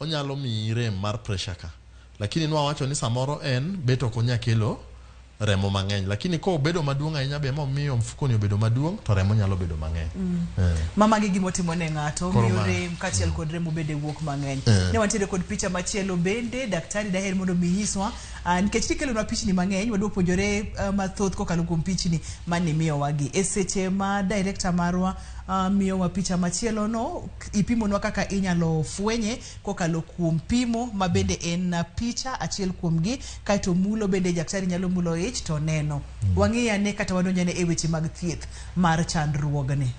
onyalo miyi rem mar pressure ka, lakini nwawacho ni samoro en bet ok onya kelo remo mang'eny, lakini kobedo maduong' ahinya be momiyo mfukoni obedo maduong' to remo nyalo bedo mang'eny. Ma magi gimotimo ne ng'ato Koro miyo rem kaachiel kod remo bende wuok mang'eny. Ne wantiere kod picha machielo bende, daktari daher mondo mi inyiswa nikech nikelonwa pichni mang'eny, wadwa puonjore mathoth kokalo kuom pichni mane imiyowagi. E seche ma director marwa miyowa picha machielo no, ipimonwa kaka inyalo fwenye kokalo kuom pimo ma bende en picha achiel kuomgi, kaeto mulo bende daktari nyalo mulo ich to neno. Wang'i ane kata wadonj ane e weche mag thieth mar chandruogni.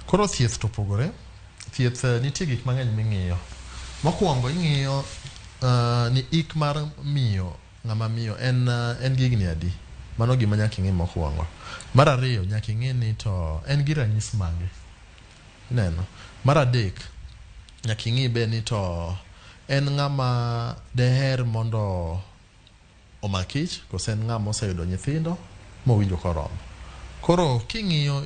Koro thieth to opogore. Thieth nitie gik mang'eny ming'iyo. Mokwongo ing'iyo ni ik mar miyo ng'ama miyo en en gi higni adi. Mano gima nyaka ing'i mokwongo. Mar ariyo nyaka ing'i ni to en gi ranyisi mage. Ineno. Mar adek nyaka ing'i be ni to en ng'ama deher mondo omak ich kose en ng'ama oseyudo nyithindo mowinjo koromo. Koro king'iyo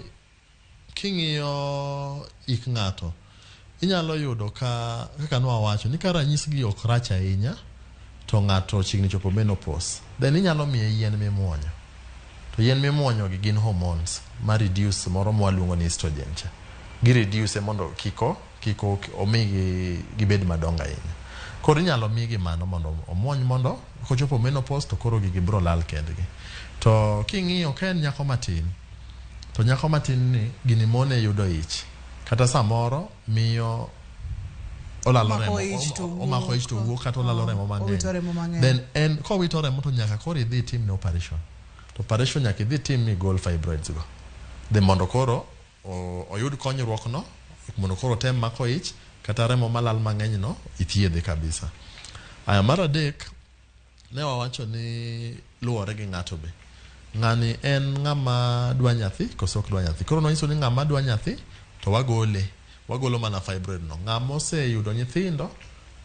king'iyo ik ng'ato inyalo yudo ka kaka nwawacho ni ka ranyisi gi ok rach ahinya to ng'ato chiegni chopo menopause, then inyalo miye yien mimuonyo. To yien mimuonyo gi gin hormones ma reduce moro mwaluongo ni estrogen cha. Gi reduce mondo kiko kik omigi gibed madongo ahinya. Koro inyalo migi mano mondo omuony mondo kochopo menopause to koro gigi biro lal kendgi. To king'iyo ka en nyako matin, to nyako matin ni gini mone yudo ich. Kata samoro miyo olalo Omako remo, ich to omako ich to wuok kata olalo remo mang'eny. Owito remo mang'eny. Then en kowito remo to nyaka koro idhi itimne operation. To operation nyaka idhi tim migol fibroids go. Dhi mondo koro oyud konyruok no, mondo koro otem mako ich kata remo malal mang'eny no ithiedhe kabisa. Aya, mar adek ne wawacho ni luwore gi ng'ato be. Ng'ani en ng'ama dwa nyathi koso ok dwa nyathi. Koro nonyiso ni ng'ama dwa nyathi to wagole, wagolo mana fibroid no. Ng'ama oseyudo nyithindo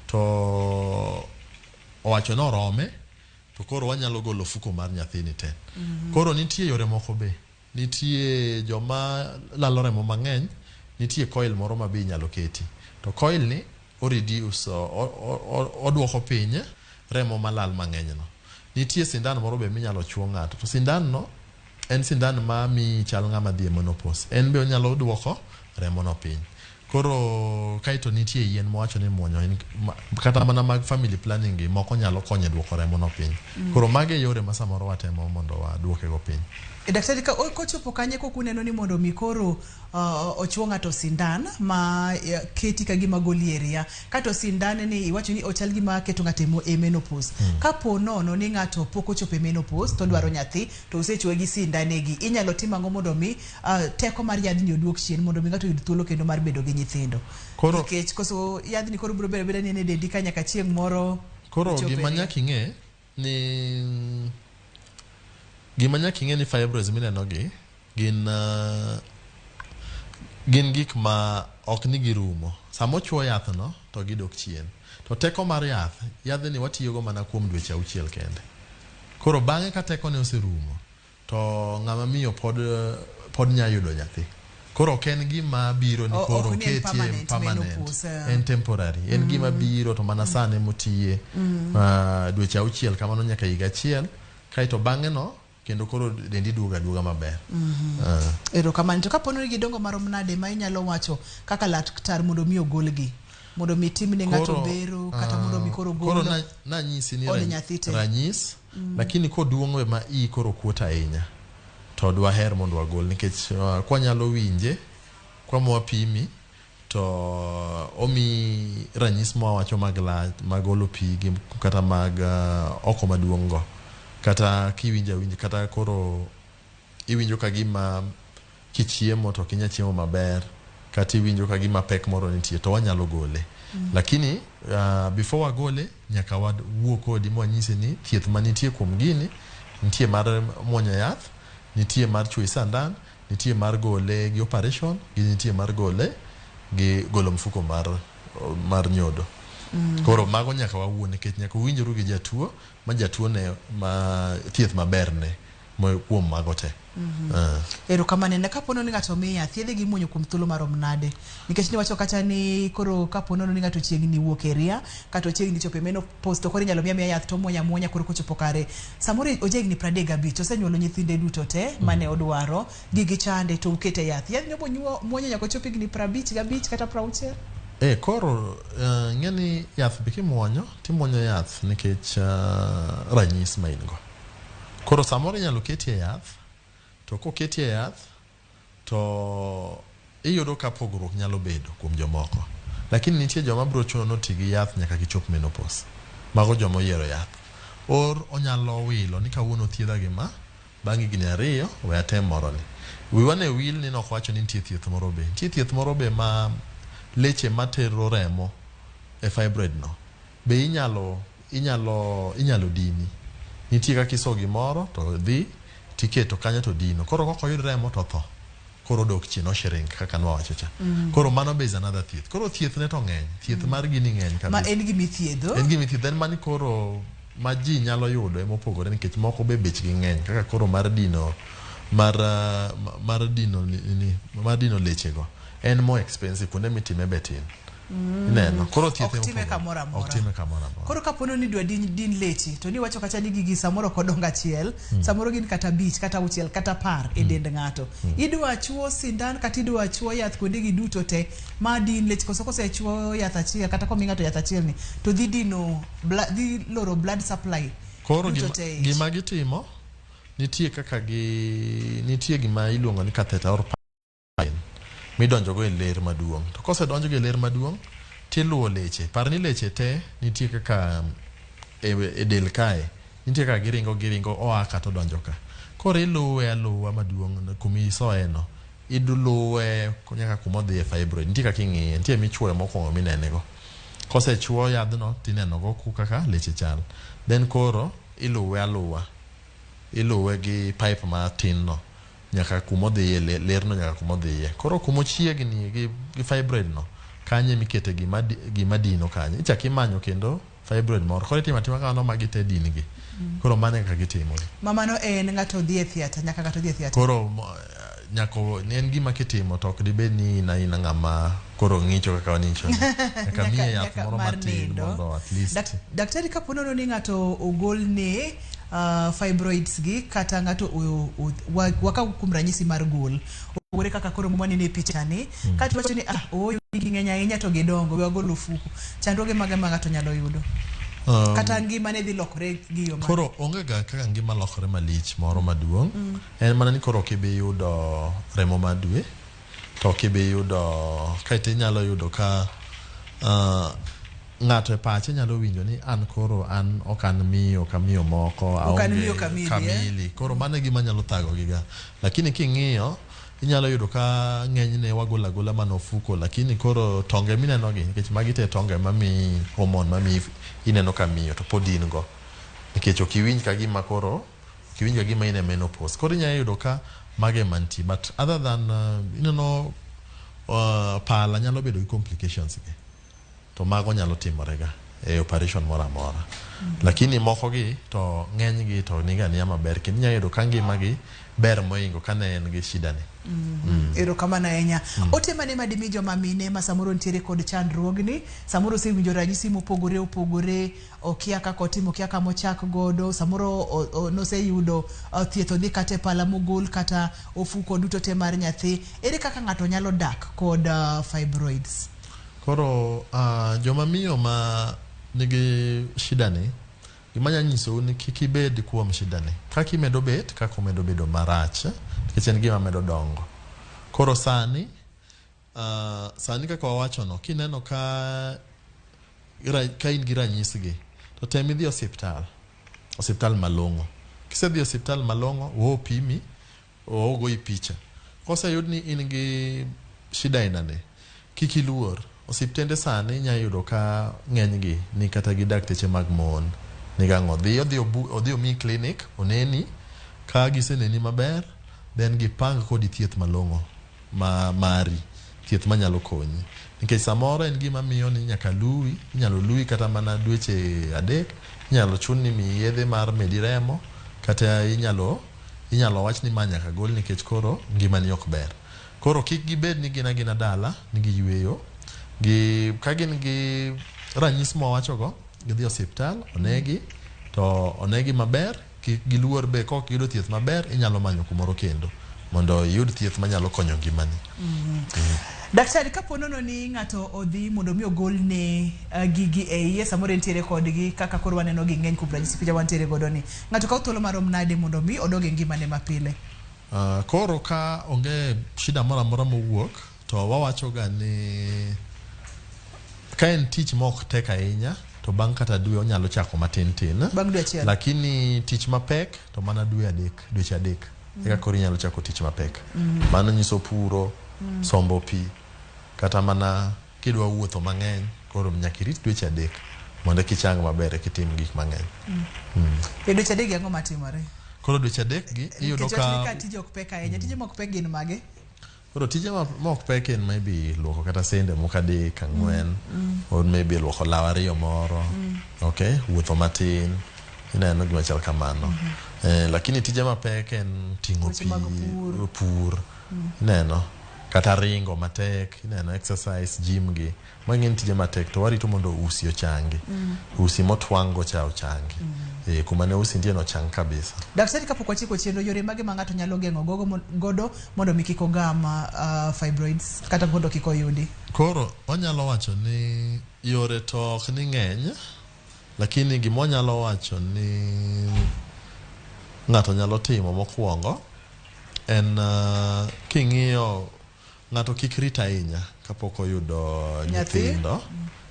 to owacho ni orome to koro wanyalo golo ofuko mar nyathini te. Koro nitie yore moko be. Nitie joma lalo remo mang'eny, nitie coil moro ma be inyalo keti. To coil ni o reduce oduoko piny remo malal mang'eny no. Nitie sindan moro be minyalo chuo ng'ato. To sindan no en sindan ma miyi chal ng'ama dhi e menopause. En be onyalo duoko remo no piny. Koro kaeto nitie yien mawacho ni muonyo en, kata mana mag family planning gi moko nyalo konyo e duoko remo no piny. Koro mago e yore ma samoro watemo mondo waduoke go piny. Daktari, ka kochopo kanye koka uneno ni mondo mi koro ochuo ng'ato sindan ma keti ka gima goli e ria, kato sindan ni iwacho ni ochal gima keto ng'ato e menopause. Kapo nono ni ng'ato pok ochopo e menopause to dwaro nyathi to osechuoye gi sindane gi, inyalo tim ang'o mondo mi teko mar yadhni oduok chien mondo mi ng'ato oyud thuolo kendo mar bedo gi nyithindo? Koro nikech koso yadhni koro biro bedo abeda ni en e dendi ka nyaka chieng' moro Koro ochopo e gima ria. nyaka ing'e ni gima nyaka ing'e ni fibroids mineno gi gin gin gik ma ok ni girumo. Sama ochuo yath no to gidok chien. To teko mar yath, yadhni watiyogo mana kuom dweche 6 kende. Koro bang'e ka tekone oserumo to ng'ama miyo pod pod nya yudo nyathi. Koro ok en gima biro ni koro ok ni en oketie permanent permanent. menopause, En temporary. En gima biro to mana sane motiye dweche 6 kamano nyaka higa achiel. Kaeto bang'e no kendo koro dendi duogo aduoga maber. Erokamano. To kapo ni gidongo marom nade ma inyalo wacho kaka laktar mondo mi ogolgi? Mondo mi timne ng'ato bero kata mondo mi koro Koro gol nanyisi ni od nyathi te. ranyis lakini koduong' we ma iyi koro kuot ahinya to dwaher mondo wagol nikech kwanyalo winje kwamwa pimi to omi ranyis mwawacho mag lach mag golo pi gi kata mag oko maduong' go kata kiwinjo awinja kata koro iwinjo ka gima Kichiemo to ok inyal chiemo maber, kata iwinjo ka gima pek moro nitie to wanyalo gole. Lakini before wagole nyaka wawuo kodi mwanyisi ni thieth manitie kuom gini nitie mar muonyo yath, nitie mar chuoyi sandan, nitie mar gole gi operation, gi nitie mar gole gi golo mfuko mar nyodo. Koro mago nyaka wawuo nikech nyaka uwinjru gi jatuo ma jatuo ne ma thieth maber ne kuom mago te. Erokamano. Ne kapo ni ng'ato omi yath, yedhe gi imuonyo kuom thuolo marom nade? Nikech niwacho kacha ni koro kapo ni ng'ato chiegni wuok e ria, kata ochiegni chopo e menopause to koro inyalo miye amiya yath to omuonyo amuonya koro kochopo kare. Samoro oja higni 35, osenyuolo nyithinde duto te mane odwaro, gigi chande to ukete yath. Yadhni obo muonyo nyaka ochop higni 55 kata 60? Koro ing'e ni yath be kimuonyo, timuonyo yath nikech ranyisi ma in go. Koro samoro inyalo ketie yath, to koketie yath to iyudo ka pogruok nyalo bedo kuom jomoko. Lakini nitie joma biro chuno ni oti gi yath nyaka gichop menopause. Mago joma oyiero yath. Or onyalo wilo ni kawuono othiedha gi ma, bang' higni 2 we atem moro ni. Wiwa ne wil ni nok wacho ni nitie thieth moro be. Nitie thieth moro be ma leche matero remo e fibroid no be inyalo dini. Nitie kaka iso gimoro to dhi tiketo kanyo to dino. Koro kok oyud remo to otho. Koro odok chien, oshrink kaka nwawacho cha. Koro mano be is another thieth. Koro thieth ne to ng'eny. Thieth mar gini ng'eny kabisa. Ma en gima ithiedho? En gima ithiedho. En mani koro ma ji nyalo yudo emopogore nikech moko be bechgi ng'eny. Kaka koro mar dino, mar dino ni, mar dino lechego. En more expensive, kuonde mitime be tin. Ineno. Koro thieth Ok time emopogore. kamoro amora. Ok time kamoro amora. Koro kapo ni idwa din leche, to niwacho kacha ni gigi samoro ok odongo achiel, samoro gin kata 5, kata 6, kata 10 e dend ng'ato. Idwa chuo sindan kata idwa chuo yath kuonde gi duto te ma din leche, koso kosechuo yath achiel kata komi ng'ato yath achiel ni to dhi dino dhi loro blood supply. Koro duto te e ich. gima gitimo, nitie kaka gi, nitie gima iluongo ni catheter or pipe midonjo go e ler maduong'. To kosedonjo go e ler maduong', tiluwo leche. Par ni leche te nitie kaka e del kae, nitie kaka giringo oa ka to donjo ka. Koro iluwe aluwa maduong' kuma isoe no, iluwe nyaka kuma odhi e fibroid. Nitie kaka ing'iye, nitie michuoyo mokwongo minene go. Kosechuo yadhno tineno go kaka leche chal. Then koro iluwe aluwa, iluwe gi pipe matin no nyaka kuma odhiye, lerno nyaka kuma odhiye. Koro kuma ochiegni gi fibroid no, kanyo emikete gima dino kanyo. Ichako imanyo kendo fibroid moro. Koro itimo atima kamano ma gite din gi. Koro mano e kaka gitimo. Ma mano en ng'ato dhi e theatre, nyaka ng'ato dhi e theatre. Koro nyako en gima kitimo to ok dibed ni in aina ng'ama koro ng'icho kaka wang'icho ni. Nyaka miye yath moro mar matin nindo. mondo at least. Daktari, kapo nono ni ng'ato ogolne fibroids gi kata ng'ato wakaw kuom ranyisi mar gol. Opogore kaka koro mwaneno e picha ni, kato wacho ni, ooyo, gigi ng'eny ahinya to gidongo, we wagol ofuku. Chandruoge mage ma ng'ato nyalo yudo? Kata ngimane dhi lokore gi yo mane? Koro onge ga kaka ngima lokore malich moro maduong'. En mana ni koro ok ibi yudo remo mar dwe, to ok ibi yudo, kaeto inyalo yudo ka ng'ato e pache nyalo winjo ni an koro an ok an miyo ka miyo moko, Ok an aonge miyo kamili, eh? kamili. Koro mano e gima nyalo thago gi ga. Lakini king'iyo, inyalo yudo ka ng'enyne wagolo agola mana ofuko, lakini koro tonge mineno gi, nikech magi te tonge mamiyi hormone mamiyi ineno ka miyo to pod in go. Nikech ok iwinj ka gima koro, ok iwinj ka gima in e menopause. Koro inyalo yudo ka mage mantie, but other than ineno pala nyalo bedo gi complications gi. To mago nyalo timore ga e operation moro amora. Lakini moko gi to ng'eny gi to niga niya maber, kendo inyalo yudo ka ngima gi ber moingo ka ne en gi shida ni. Erokamano ahinya. Ote mane madimi joma mine ma samoro nitiere kod chandruogni, samoro osewinjo ranyisi mopogore opogore, okia kaka otimo, okia kama ochak godo, samoro noseyudo thieth, odhi kata e pala mogol kata ofuko duto te mar nyathi. Ere kaka ng'ato nyalo dak kod fibroids? Koro joma miyo ma nigi shida ni, gima anyalo nyisou ni kik ibed kuom shida ni. Kaka imedo bet, kaka omedo bedo marach, nikech en gima medo dongo. Koro sani kaka wawacho no, kineno ka in gi ranyisi gi, to tem idhi osiptal, osiptal malong'o. Kisedhi osiptal malong'o, wo pimi, ogoyi picha. Koseyud ni in gi shida aina ni, kik iluor. Osiptende sani inya yudo ka ng'enygi ni kata gi dakteche mag mon. Nigang'o dhi odhi odhi omiyi clinic oneni ka giseneni maber then gipang kodi thieth malong'o ma mari thieth manyalo konyi nikech samoro en gima miyo ni nyaka luwi inyalo luwi kata mana dweche 3 inyalo chun ni miyi yedhe mar medi remo kata inyalo inyalo wach ni ma nyaka gol nikech koro ngimani ok ber koro kik gibed ni gin agina dala ni giyweyo gi ka gin gi ranyisi mwawachogo gidhi osiptal onegi to onegi maber kik giluor be kok giyudo thieth maber inyalo manyo kumoro kendo mondo iyud thieth manyalo konyo ngimani. Daktari, kapo nono ni ng'ato odhi mondo mi ogolne gigi e iye, samoro entiere kodgi kaka koro waneno gi ng'eny kuom ranyisi picha wantiere godo ni. Ng'ato kawo thuolo marom nade mondo mi odog e ngimane mapile? Koro ka onge shida moro amora mowuok to wawacho ga ni ka en tich mok tek ahinya to bang' kata dwe onyalo chako matin tin. Bang' dwe achiel. Lakini tich mapek to mana dwe 3, dweche 3 eka koro inyalo chako tich mapek. Mano nyiso puro, sombo pi, kata mana kidwa wuotho mang'eny koro nyaka irit dweche 3 mondo eka ichang maber eka itim gik mang'eny. E dweche 3 gi ang'o matimore? Koro dweche 3 gi iyudo Nikech wach ni ka ka tije ok pek ahinya, tije mok pek gin mage? Koro tije ma ok pek en maybe luoko kata sende moko 3 4 or maybe luoko law 2 moro. Okay, wuotho matin ineno gima chal kamano. Lakini tije mapek en ting'o Weche pi, mag pur. pur ineno kata ringo matek ineno exercise gym gi magi gin tije matek to warito mondo usi ochangi. Usi motwang' go cha ochangi. Kuma ne usi nitie no ochang kabisa. Daktari, kapok watieko chenro, yore mage ma ng'ato nyalo geng'o godo mondo mi kik ogam fibroids kata mondo kik oyudi? Koro wanyalo wacho ni yore to ok ni ng'eny, lakini gima wanyalo wacho ni ng'ato nyalo timo mokwongo en king'iyo ng'ato kik rit ahinya kapok oyudo Nyathi? nyithindo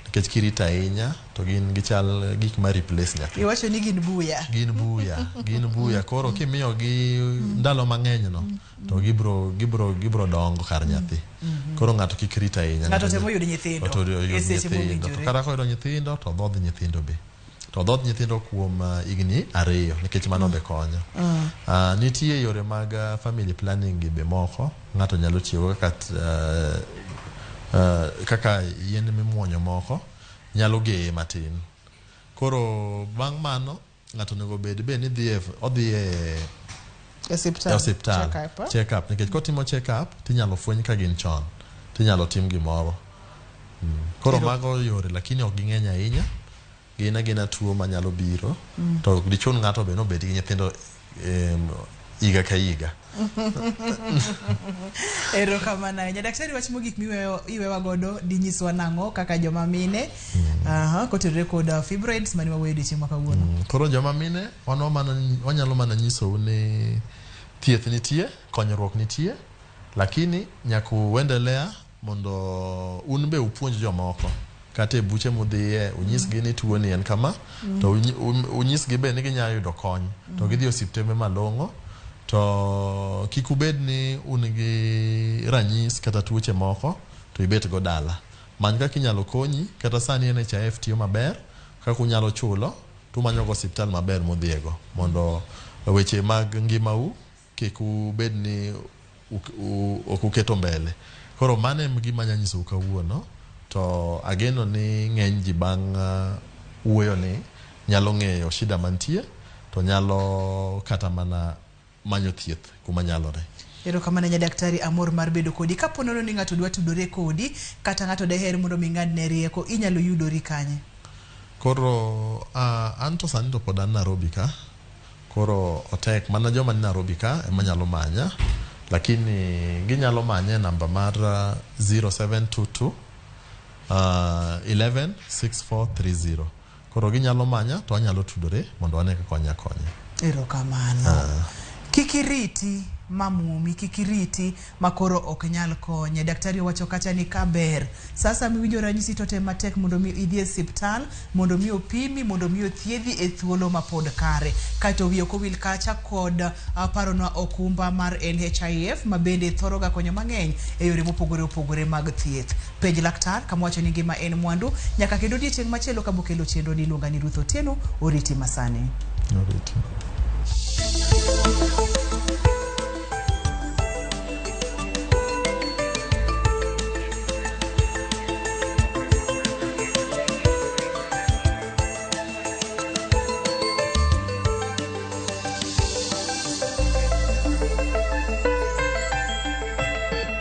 nikech kirit ahinya to gin gichal gik ma replace nyathi. Iwacho ni gin buya. Gin buya, gin buya. Koro kimiyogi ndalo mang'eny no to gibro dongo kar nyathi. Koro ng'ato kik rit ahinya. Ng'ato temo yudo nyithindo Oto oyud e seche nyithindo. To mowinjore. kata koyudo nyithindo to dhodh nyithindo be. To dhodh nyithindo kuom higni 2 nikech mano be konyo. Nitie yore mag family planning gi be moko ng'ato nyalo tiyogo kaka kaka yien mimuonyo moko nyalo geye matin. Koro bang' mano ng'ato onego bed be ni odhi e Osiptal. osiptal Check up, eh? check up nikech kotimo check up tinyalo fweny ka gin chon tinyalo tim gimoro. Koro mago yore lakini ok ging'eny ahinya. Gin agina tuo manyalo biro to ok dichun ng'ato be nobed gi nyithindo higa ka higa. Erokamano ahinya. Daktari, wach mogik miwewa godo dinyiswa nang'o kaka joma mine kotenore kod fibroids mane wawuoyo odiochieng' ma kawuono? Koro joma mine wan wanyalo mana nyisou ni thieth nitie, konyruok nitie, lakini nyaka uendelea mondo un be upuonj jomoko kata e buche mudhiye unyisgi ni tuo ni en kama to unyisgi be ni ginyalo yudo kony to gidhi e osiptende malong'o to kik ubed ni un gi ranyis kata tuoche moko to ibet go dala. Many kaka inyalo konyi kata sani NHIF tiyo maber kaka unyalo chulo tumanyo go osiptal maber mudhiyego mondo weche mag ngimau kik ubed ni ok uketo mbele. Koro mano e gima anya nyisou kawuono to ageno ni ng'eny ji bang' wuoyo ni nyalo ng'eyo shida mantie to nyalo kata mana manyo thieth kuma nyalore. Erokamano ahinya daktari, amor mar bedo kodi. Kapo nono ni ng'ato dwa tudore kodi kata ng'ato deher mondo mi ng'adne rieko, inyalo yudori kanye? Koro an to sani to pod an Nairobi ka. Koro otek mana joma ni Nairobi ka ema nyalo manya, lakini ginyalo manya e namba mar 0722 11 6430. Koro ginyalo manya to wanyalo tudore mondo wane kaka wanya konyo. Erokamano. Kik iriti mamuomi kik iriti makoro ok nyal konye. Daktari owacho kacha ni kaber sasa miwinjo ranyisi to tem matek mondo mi idhi e siptal mondo mi opimi mondo mi othiedhi e thuolo mapod kare. Kaeto wiye ok owil kacha kod paronwa okumba mar NHIF ma bende thoro ga konyo mang'eny e yore mopogore opogore mag thieth. Penj laktar kama wacho ni ngima en mwandu nyaka kendo odiechieng' machielo kabokelo chenro ni iluonga ni Ruth Otieno oriti masani. Oriti.